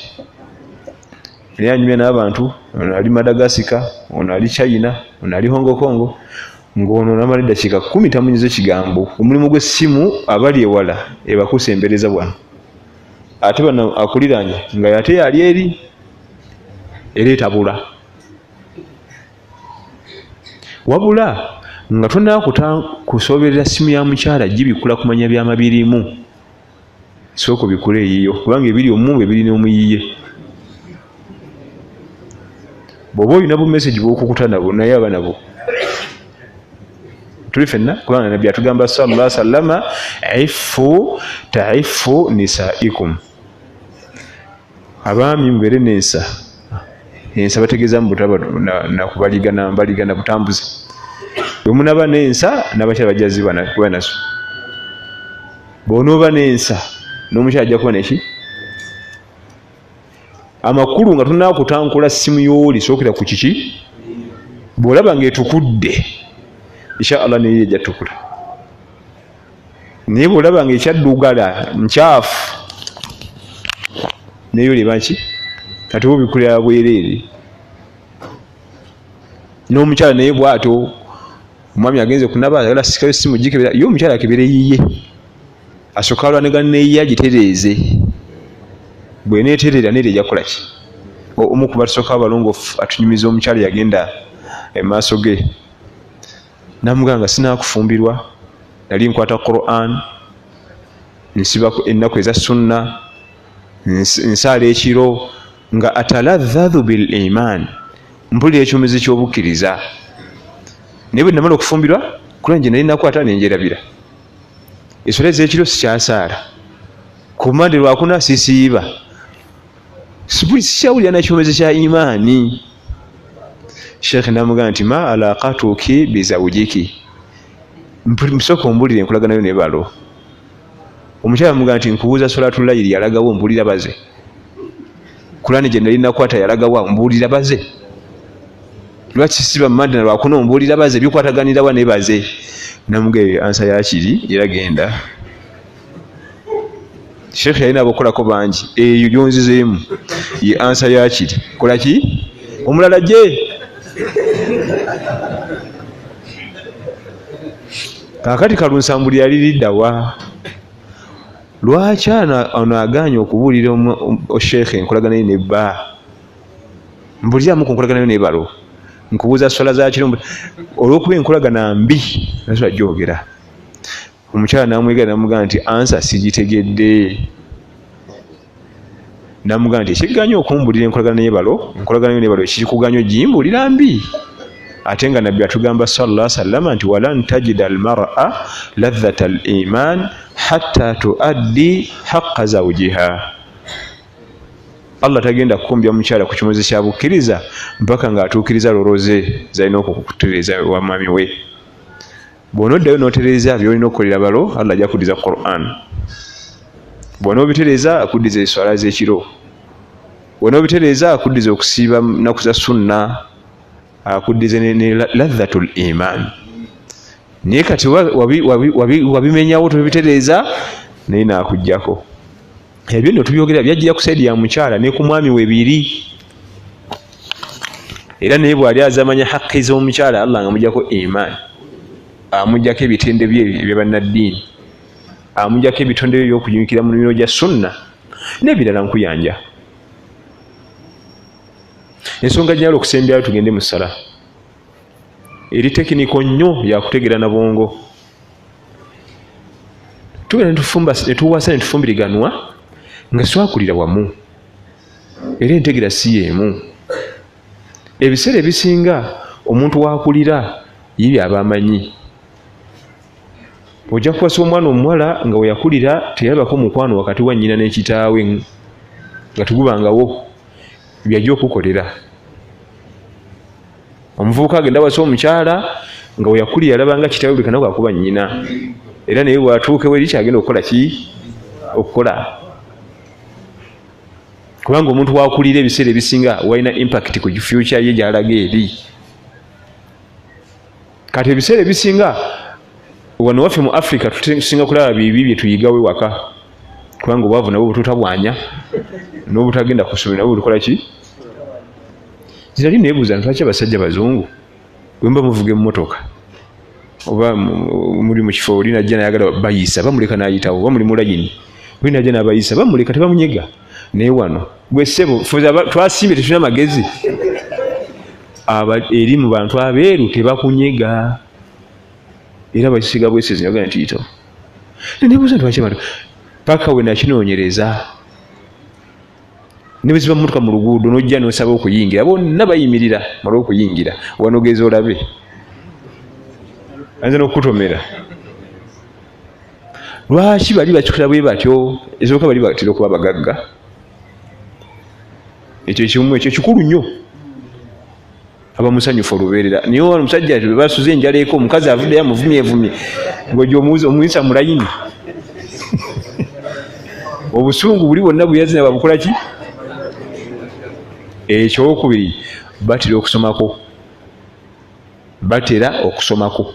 D: Naye anyumya n'abantu, ono ali Madagascar, ono ali China, ono ali Hong Kong, ng'ono n'amala eddakiika 10 tamunyiza kigambo. Omulimu gw'essimu abali ewala ebakusembereza wano, ate bano akuliraanye nga ate yali eri era etabula. Wabula nga tonnaba kusoberera ssimu ya mukyala gibikula kumanya byama birimu, sooka obikule eyiyo, kubanga ebiri omumbe biri n'omuyiye. Bw'oba olina bu message bw'okukuta nabo, naye aba nabo tuli ffenna, kubanga Nabbi atugamba sallallahu alaihi wasallama, iffu ta'iffu nisaikum, abaami mubeere n'ensa. Ensa bategeeza mu butaba na kubaligana mbaligana butambuze. Bwe munaba n'ensa n'abakyala bajja ziba kuba nazo. Bw'onooba n'ensa n'omukyala ajja kuba neki. Amakulu nga tonnaba kutankula ssimu y'oli, sookera ku kiki? Bw'olaba ng'etukudde, insha Allah naye ejja tukula. Naye bw'olaba ng'ekyaddugala nkyafu, naye oleba ki? Kati oba obikulira bwereere. N'omukyala naye bw'atyo, omwami agenze kunaba, ayagala asikayo essimu gikebera, ye omukyala akebere yiye, asooke alwanagana neyiye agitereeze. Bw'eneetereera neera ejja kukola ki? Omu ku batusooka abalongoofu atunyumiza omukyala yagenda emaaso ge n'amugamba nga sinaakufumbirwa, nali nkwata Quran, nsiba ennaku eza sunna, nsaala ekiro, nga ataladhadhu bil iman, mpulira ekyomezi ky'obukkiriza. Naye bwe namala okufumbirwa, Quran gye nali nakwata ne njerabira, eswala ez'ekiro sikyasaala, ku Mande lwakuna sisiiba, sikyawulira nakyomezi kya imaani. Sheikh namugamba nti ma alaqatuki bizawjiki, nsooka ombulire enkolagana yo ne balo. Omukyala amugamba nti nkubuuza solatul layili yalagawo, mbulira baze. Kurani gye nali nakwata yalagawa, mbuulira baze. Lwaki siba Mande na lwakuna, ombuulira baze, bikwataganirawa ne baze? Namugamba answer yakiri era genda. Sheikh yalina abokolako bangi, eyo gyonzizeemu ye answer yakiri. Kola ki? Omulala gye. Kaakati Kalunsambuli yali liddawa? Lwaki ono agaanye okubuulira Sheikh enkolagana ye ne bba? Mbuliramu ku nkolagana yo ne balo. Nkubuuza swala za kiro, olw'okuba enkolagana mbi nasobola gyogera. Omukyala n'amwegera n'amugamba nti answer sigitegedde. N'amugamba nti ekiganya okumbulira enkolagana ye balo, enkolagana yo ne balo ekikuganya ogimbuulira mbi. Ate nga Nabbi atugamba sallallahu alaihi wasallam nti walan tajida almar'a ladhata al-iman hatta tuaddi haqqa zawjiha. Allah tagenda kukumbya mukyala ku kimozi kya bukkiriza mpaka ng'atuukiriza loro ze zalina okukutereeza wa mwami we. Bw'onoddayo n'otereeza by'olina okukolera balo, Allah ajja kuddiza Quran. Bw'onoobitereeza akuddiza eswala z'ekiro. Bw'onoobitereeza akuddiza okusiiba nnaku za sunna, akuddiza ne ladhatul iman. Naye kati wabimenyawo tobitereeza, naye n'akuggyako. Ebyo nno tubyogera byajjira ku saidi ya mukyala ne ku mwami we biri. Era naye bw'ali azamanya hakki z'omukyala, Allah nga amuggyako iman, amuggyako ebitende bye ebya bannaddiini, amuggyako ebitonde bye eby'okunyumikira mu nnimiro gya sunna n'ebirala nkuyanja. Ensonga gyala okusembyayo tugende mu ssala eri technical nnyo yakutegeera na bwongo. Tugenda netufumba netuwasa netufumbiriganwa nga swakulira wamu, era entegeera si y'emu. Ebiseera ebisinga omuntu wakulira ye byaba amanyi. Ojja kuwasa omwana omuwala nga we yakulira teyalabako mukwano wakati wa nnyina n'ekitaawe, nga tegubangawo byajja okukolera. Omuvubuka agenda awasa omukyala nga we yakulira yalabanga kitaawe buli kanaku akuba nnyina, era naye bw'atuukewo eri kyagenda okukola ki? Okukola. Kubanga omuntu wakulira ebiseera ebisinga walina impact ku future ye gy'alaga eri. Kati ebiseera ebisinga wano waffe mu Africa tusinga kulaba bibi bye tuyigawo ewaka, kubanga obwavu nabwo bututabwanya n'obutagenda ku ssomero nabwo butukola ki? Nze nali neebuuza nti lwaki abasajja bazungu bwe muba muvuga emmotoka oba muli mu kifo oli najja n'ayagala bayisa, bamuleka n'ayitawo, oba muli mu layini oli najja n'abayisa, bamuleka tebamunyega. Naye wano gwe ssebo twasimbye tetulina magezi, eri mu bantu abeeru tebakunyega, era bakisiga bwesizi nagamba nti yitawo. Nebuuza nti lwaki abantu paka we nakinoonyereza ne bwe ziba mmotoka mu luguudo n'ojja n'osaba okuyingira, bonna bayimirira mala okuyingira, wano geza olabe ayinza n'okukutomera. Lwaki bali bakikola bwe batyo? Esooka bali batera okuba abagagga, ekyo ekimu ekyo kikulu nnyo, aba musanyufu olubeerera. Naye wano omusajja bwe basuze enjala eko, omukazi avuddeyo amuvumyevumye, ng'ojja omuyisa mu layini, obusungu buli bwonna bwe yazina babukola ki? Ekyokubiri, batera okusomako, batera okusomako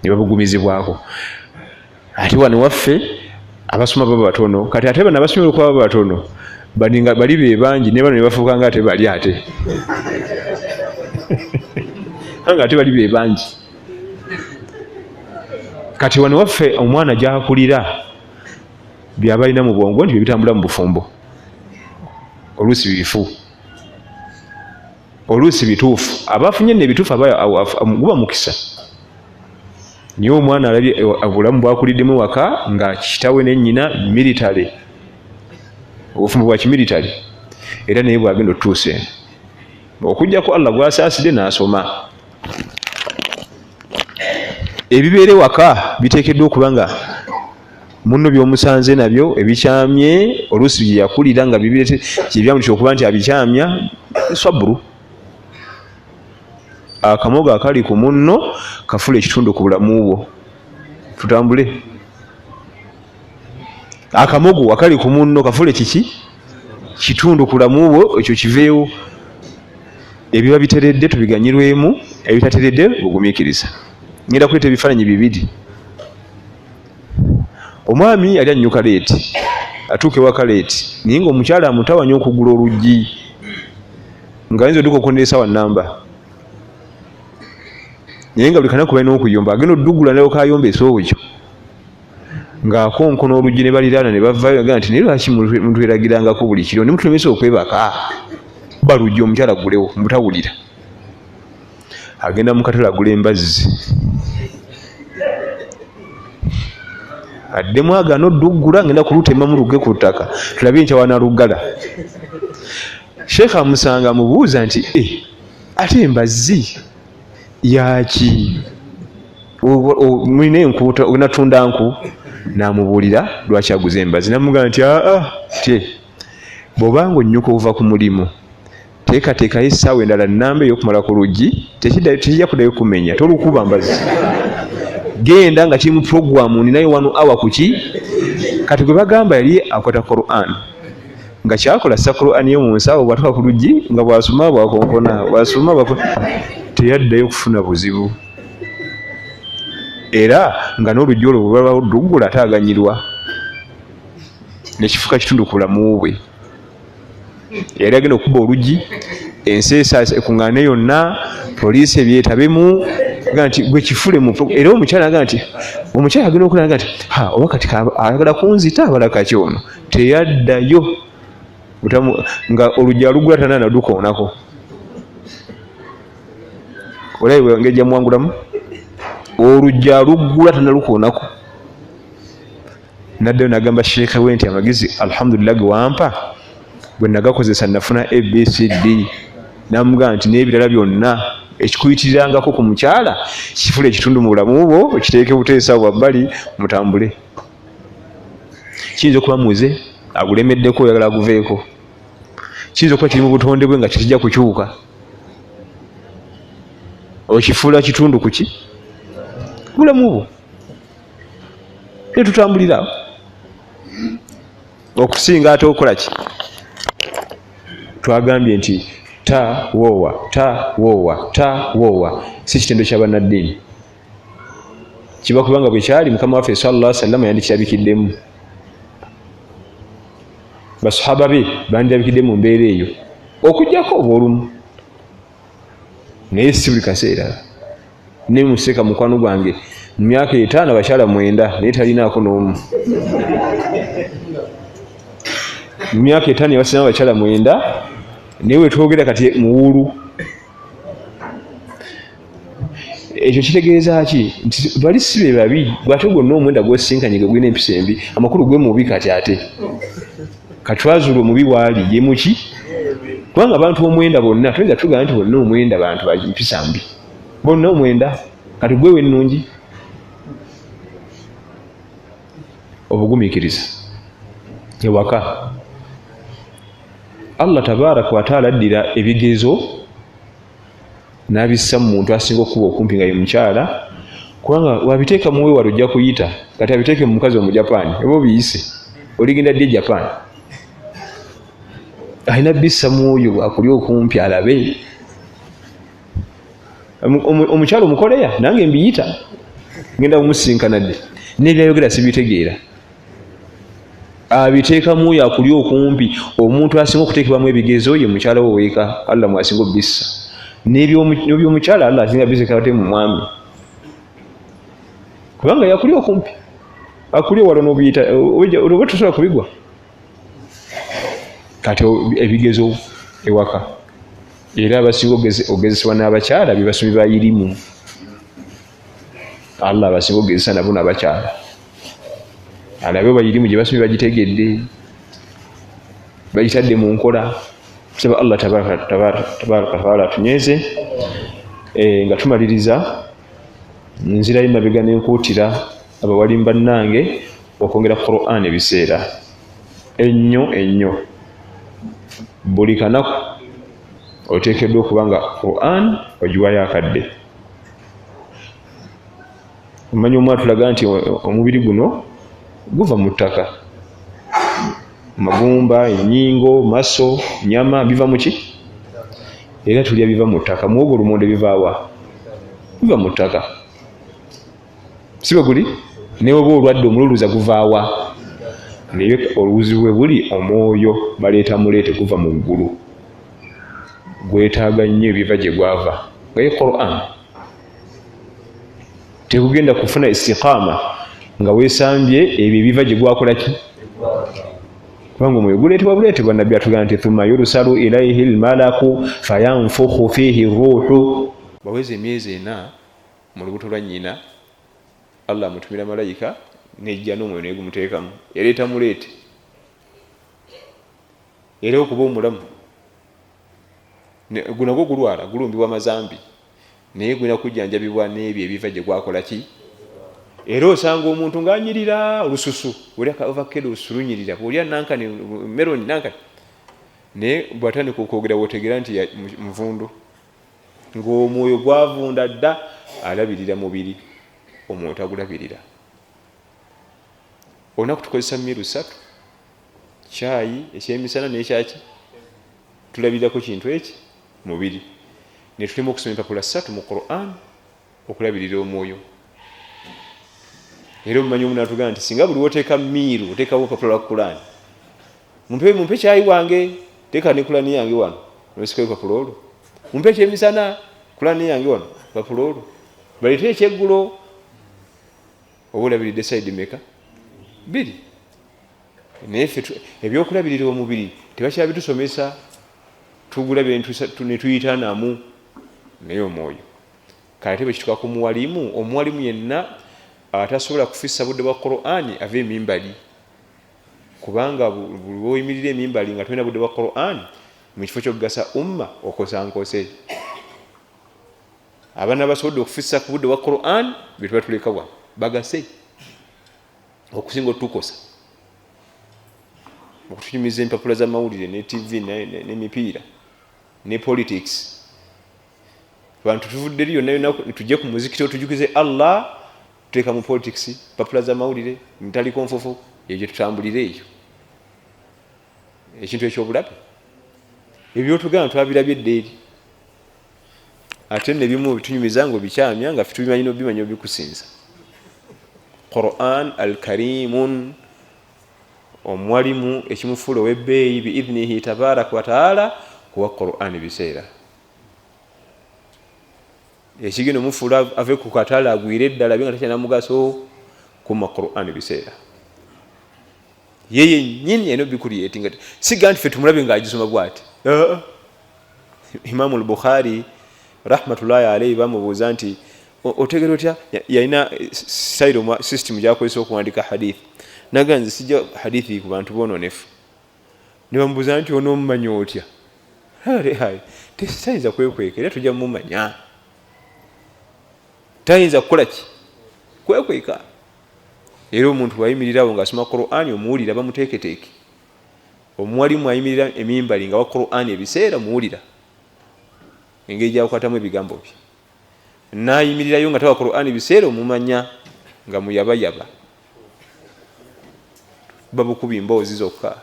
D: ne babugumizibwako. Ate wano waffe abasoma baba batono, kati ate bano abasoma olwokuba baba batono baninga bali be bangi, ne bano ne bafuuka nga ate bali ate nga ate bali be bangi. Kati wano waffe omwana gy'akulira by'aba alina mu bwongo nti bye bitambula mu bufumbo, oluusi bifu, oluusi bituufu. Abafunye nno ebituufu guba mukisa. Naye omwana alabye obulamu bwakuliddemu waka nga kitaawe ne nnyina military, obufumbo bwa kimilitary, era naye bw'agenda otutuusa eno okuggyako Allah gw'asaasidde n'asoma. Ebibeera ewaka biteekeddwa okuba nga munno by'omusanze nabyo ebikyamye, oluusi bye yakulira nga kyebyamutya okuba nti abikyamya, saburu. Akamogo akali ku munno kafula ekitundu ku bulamu bwo. Tutambule. Akamogo akali ku munno kafula kiki? Kitundu ku bulamu bwo, ekyo kiveewo. Ebiba biteredde tubiganyirwemu, ebitateredde bugumiikiriza. Ngenda kuleeta ebifaananyi bibiri. Omwami yali annyuka leeti, atuuka ewaka leeti, naye ng'omukyala amutawanya okugula oluggi, ng'ayinza odduka okonera essaawa nnamba, naye nga buli kanaku balina okuyomba, agenda oddugula n'alyoka ayomba esoobo kyo, ng'akonkona oluggi ne baliraana ne bavaayo, agamba nti naye lwaki mutweragirangako buli kiro ne mutulemesa okwebaka? Baluggi omukyala aggulewo, mutawulira. Agenda mu katale agula embazzi, addemu agaana odduggula, ngenda kulutemamu lugge ku ttaka tulabe enkya wanaluggala. Sheikh amusanga amubuuza nti ate embazzi yaki? Mulina enku, onatunda nku? N'amubuulira lwaki aguze embazzi, n'amugamba nti aa tye bw'obanga onnyuka okuva ku mulimu teekateekayo essaawa endala nnamba ey'okumala ku luggi, tekijja kuddayo kumenya, tolukuba mbazzi, genda nga kiri mu puroguramu ninayo 1 hour ku ki. Kati gwe bagamba yali akwata Quran, nga kyakola ssa Quran ye mu nsawo, bw'atuuka ku luggi nga bw'asoma bw'akonkona, bw'asoma teyaddayo kufuna buzibu, era nga n'oluggi olwo bwe baba luggula ate aganyirwa, nekifuuka kitundu ku bulamu bwe. Yali agenda okukuba oluggi, ensi ekuŋŋaane yonna, poliisi ebyetabemu, ga nti gwe kifule mu era omukyala aga nti omukyala agenda okulaba nti ha oba kati ayagala kunzita abala kaki ono, teyaddayo nga oluggi alugula tana nadukoonako. Olabye engeri gyamuwangulamu, oluggi aluggula tanalukoonako. Naddayo n'agamba sheikh we nti amagezi alhamdulillah ge wampa bwe nagakozesa nafuna ABCD, n'amugamba nti n'ebirala byonna Ekikuyitirirangako ku mukyala kifula ekitundu mu bulamu bwo, okiteeke buteesa wabbali mutambule. Kiyinza okuba muze agulemeddeko, oyagala aguveeko. Kiyinza okuba kiri mu butonde bwe nga tekijja kukyuka, okifuula kitundu kuki bulamu bwo, netutambulira okusinga ate okukola ki. Twagambye nti ta woowa ta woowa ta woowa si kitendo kya bannaddiini, kiba kubanga bwe kyali Mukama waffe sallallahu alaihi wasallam yandikirabikiddemu, basahaba be bandirabikidde mu mbeera eyo, okuggyako obw'olumu, naye si buli kaseera. Ne museka mukwano gwange mu myaka 5 abakyala 9, naye talinaako n'omu. Mu myaka 5 yabasina abakyala 9, naye wetwogera kati muwulu. Ekyo kitegeeza ki? Nti bali si be babi, gwate gwonna omwenda gwosinkanye gwe gulina empisa embi, amakulu gwe mubi. Kati ate katwazuula omubi waali ye muki, kubanga abantu omwenda bonna tuyinza tugamba nti bonna omwenda bantu ba mpisa mbi, bonna omwenda, kati gwe wennungi. Obugumiikiriza ewaka, Allah tabaraka wataala addira ebigezo n'abissa mu muntu asinga okuba okumpi nga ye mukyala, kubanga wabiteeka muwewala ojja kuyita. Kati abiteeke mu mukazi Omujapaani oba obiyise, oligenda ddi e Japan? Alina bissa mwoyo akuli okumpi alabe. Omukyala Omukoleya nange mbiyita, ngenda kumusinkana ddi, n'ebyayogera sibitegeera. Abiteekamu oyo akuli okumpi. Omuntu asinga okuteekebwamu ebigezo ye mukyala we weeka, Allah mwasinga obissa. N'ebyomukyala Allah asinga bisekate mu mwami, kubanga yakuli okumpi, akuli ewala n'obiyita oba tosobola kubigwa. Kati ebigezo ewaka, era abasinga ogezesebwa n'abakyala be basomi ba irimu. Allah abasinga okugezesa nabo n'abakyala, alabe oba irimu gye basomye bagitegedde, bagitadde mu nkola. Tusaba Allah tabaraka wataala atunyweze. Nga tumaliriza, nzirayo mabega n'enkuutira abawalimu bannange okwongera Quran ebiseera ennyo ennyo. Buli kanaku oteekeddwa okuba nga Quran ogiwayo akadde. Omanyi omu atulaga nti omubiri guno guva mu ttaka, magumba, ennyingo, maso, nyama biva mu ki? Era tulya biva mu ttaka. Muwogo, lumonde bivaawa? Biva mu ttaka, si bwe guli? Naye oba olwadde omululuza guvaawa? Naye olubuzibu bwe buli, omwoyo baleeta muleete guva mu ggulu, gwetaaga nnyo ebiva gye gwava, nga ye Quran. Tekugenda kufuna istiqama nga weesambye ebyo ebiva gye gwakola ki, kubanga omwoyo guleetebwa buleetebwa. Nabbi atugamba nti thumma yursalu ilaihi lmalaku fayanfukhu fihi ruuhu. Baweza emyezi 4 mu lubuto lwa nnyina, Allah amutumira malayika nejja n'omwoyo negumuteekamu, ereeta muleete. Era okuba omulamu gunagwo gulwala, gulumbibwa mazambi, naye gulina kujjanjabibwa n'ebyo ebiva gye gwakola ki. Era osanga omuntu ng'anyirira olususu, olya ovakkedo olususu lunyirira, olya nankani meloni nankani, naye bw'atandika okwogera wotegeera nti muvundu, ng'omwoyo gwavunda dda. Alabirira mubiri, omwoyo tagulabirira. Olunaku tukozesa miru 3, kyayi, ekyemisana n'ekyaki, tulabirirako kintu eki mubiri, ne tulema okusoma empapula 3 mu Quran okulabirira omwoyo. Era omumanyi omu natugamba nti singa buli woteeka miiru oteekawo olupapula lwa Quran, mumpe kyayi wange, teeka ne Quran yange wano, nosikayo olupapula olwo, mumpe ekyemisana, Quran yange wano, olupapula olwo, baleete ekyeggulo, oba olabiridde saidi meka? 2. Naye ffe ebyokulabirira omubiri tebakyabitusomesa, tugulabira ne tuyita namu. Naye omwoyo kale ate bwe kituuka ku muwalimu, omuwalimu yenna atasobola kufissa budde bwa Qur'ani ava emimbali, kubanga buli lw'oyimirira emimbali nga tolina budde bwa Qur'ani, mu kifo ky'okugasa umma okosa nkose. Abaana basobodde okufissa ku budde bwa Quran byetuba tuleka wano bagase okusinga otukosa okutunyumiza empapula z'amawulire ne TV n'emipiira ne politics. Bantu tuvudde eri yonna yonna tujje ku muzikiti otujukize Allah, tuteeka mu politics, papula z'amawulire, mitaliko nfufu, eyo gye tutambulira, eyo ekintu ekyobulabe. Ebyotugamba twabirabye edda eri, ate nebimu bitunyumiza nga obikyamya nga ffe tubimanyi nobimanya obikusinza. Quran Alkarimun omwalimu ekimufuula owebbeeyi biidhnihi tabaraka wataala kuwa Quran biseera ekigenda omufuula ave ku katale agwire eddala bye nga takyalina mugaso. Kuma Quran biseera ye yennyini alina obikuliyetinga, siga nti fe tumulabe ngaagisoma bwati. Imamu Lbukhari rahmatullahi alaihi bamubuuza nti otegera otya, yalina style system gyakozesa okuwandika hadith, naga nze sijja hadithi ku bantu bononefu. Nebamubuuza nti onomumanya otya? Tayinza kwekweka era tujja mumanya, tayinza kukola ki kwekweka. Era omuntu bwayimirirawo ngaasoma Qurani omuwulira, bamuteeketeeke. Omuwalimu ayimirira emimbali nga wa Qurani ebiseera muwulira engeri gyakukwatamu ebigambo bye, nayimirirayo nga tawa Qurani biseera omumanya nga muyabayaba babukubi mboozi zokka.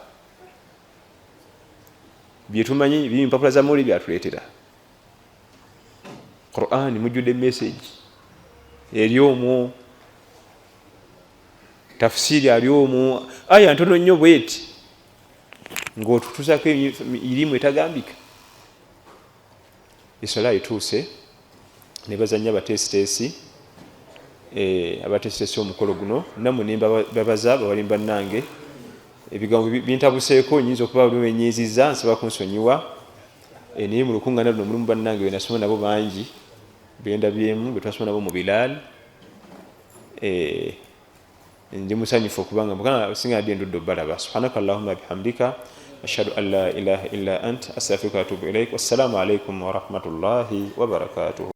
D: Byetumanyi biri mpapula za mawulire byatuleetera. Qurani mujjudde message eri omwo, tafsiri ali omwo, aya ntono nnyo bweti ngaotutusako irimu etagambika. Esola etuuse nebazanya abateesiteesi, abateesiteesi omukolo guno nammwe nembabaza bawali bannange. Ebigambo bintabuseeko, nyinza okuba benyiziza, nsaba kunsonyiwa, naye mu lukuŋŋaana luno mulimu bannange benasoma nabo bangi bendabyemu betwasoma nabo mu Bilal. Ndi musanyufu okubanga mukama singa adde ndudde obbalaba. Subhanaka allahumma bihamdika, ashhadu an la ilaha illa ant, astaghfiruka wa atubu ilaik. Wassalamu alaikum warahmatullahi wabarakatuhu.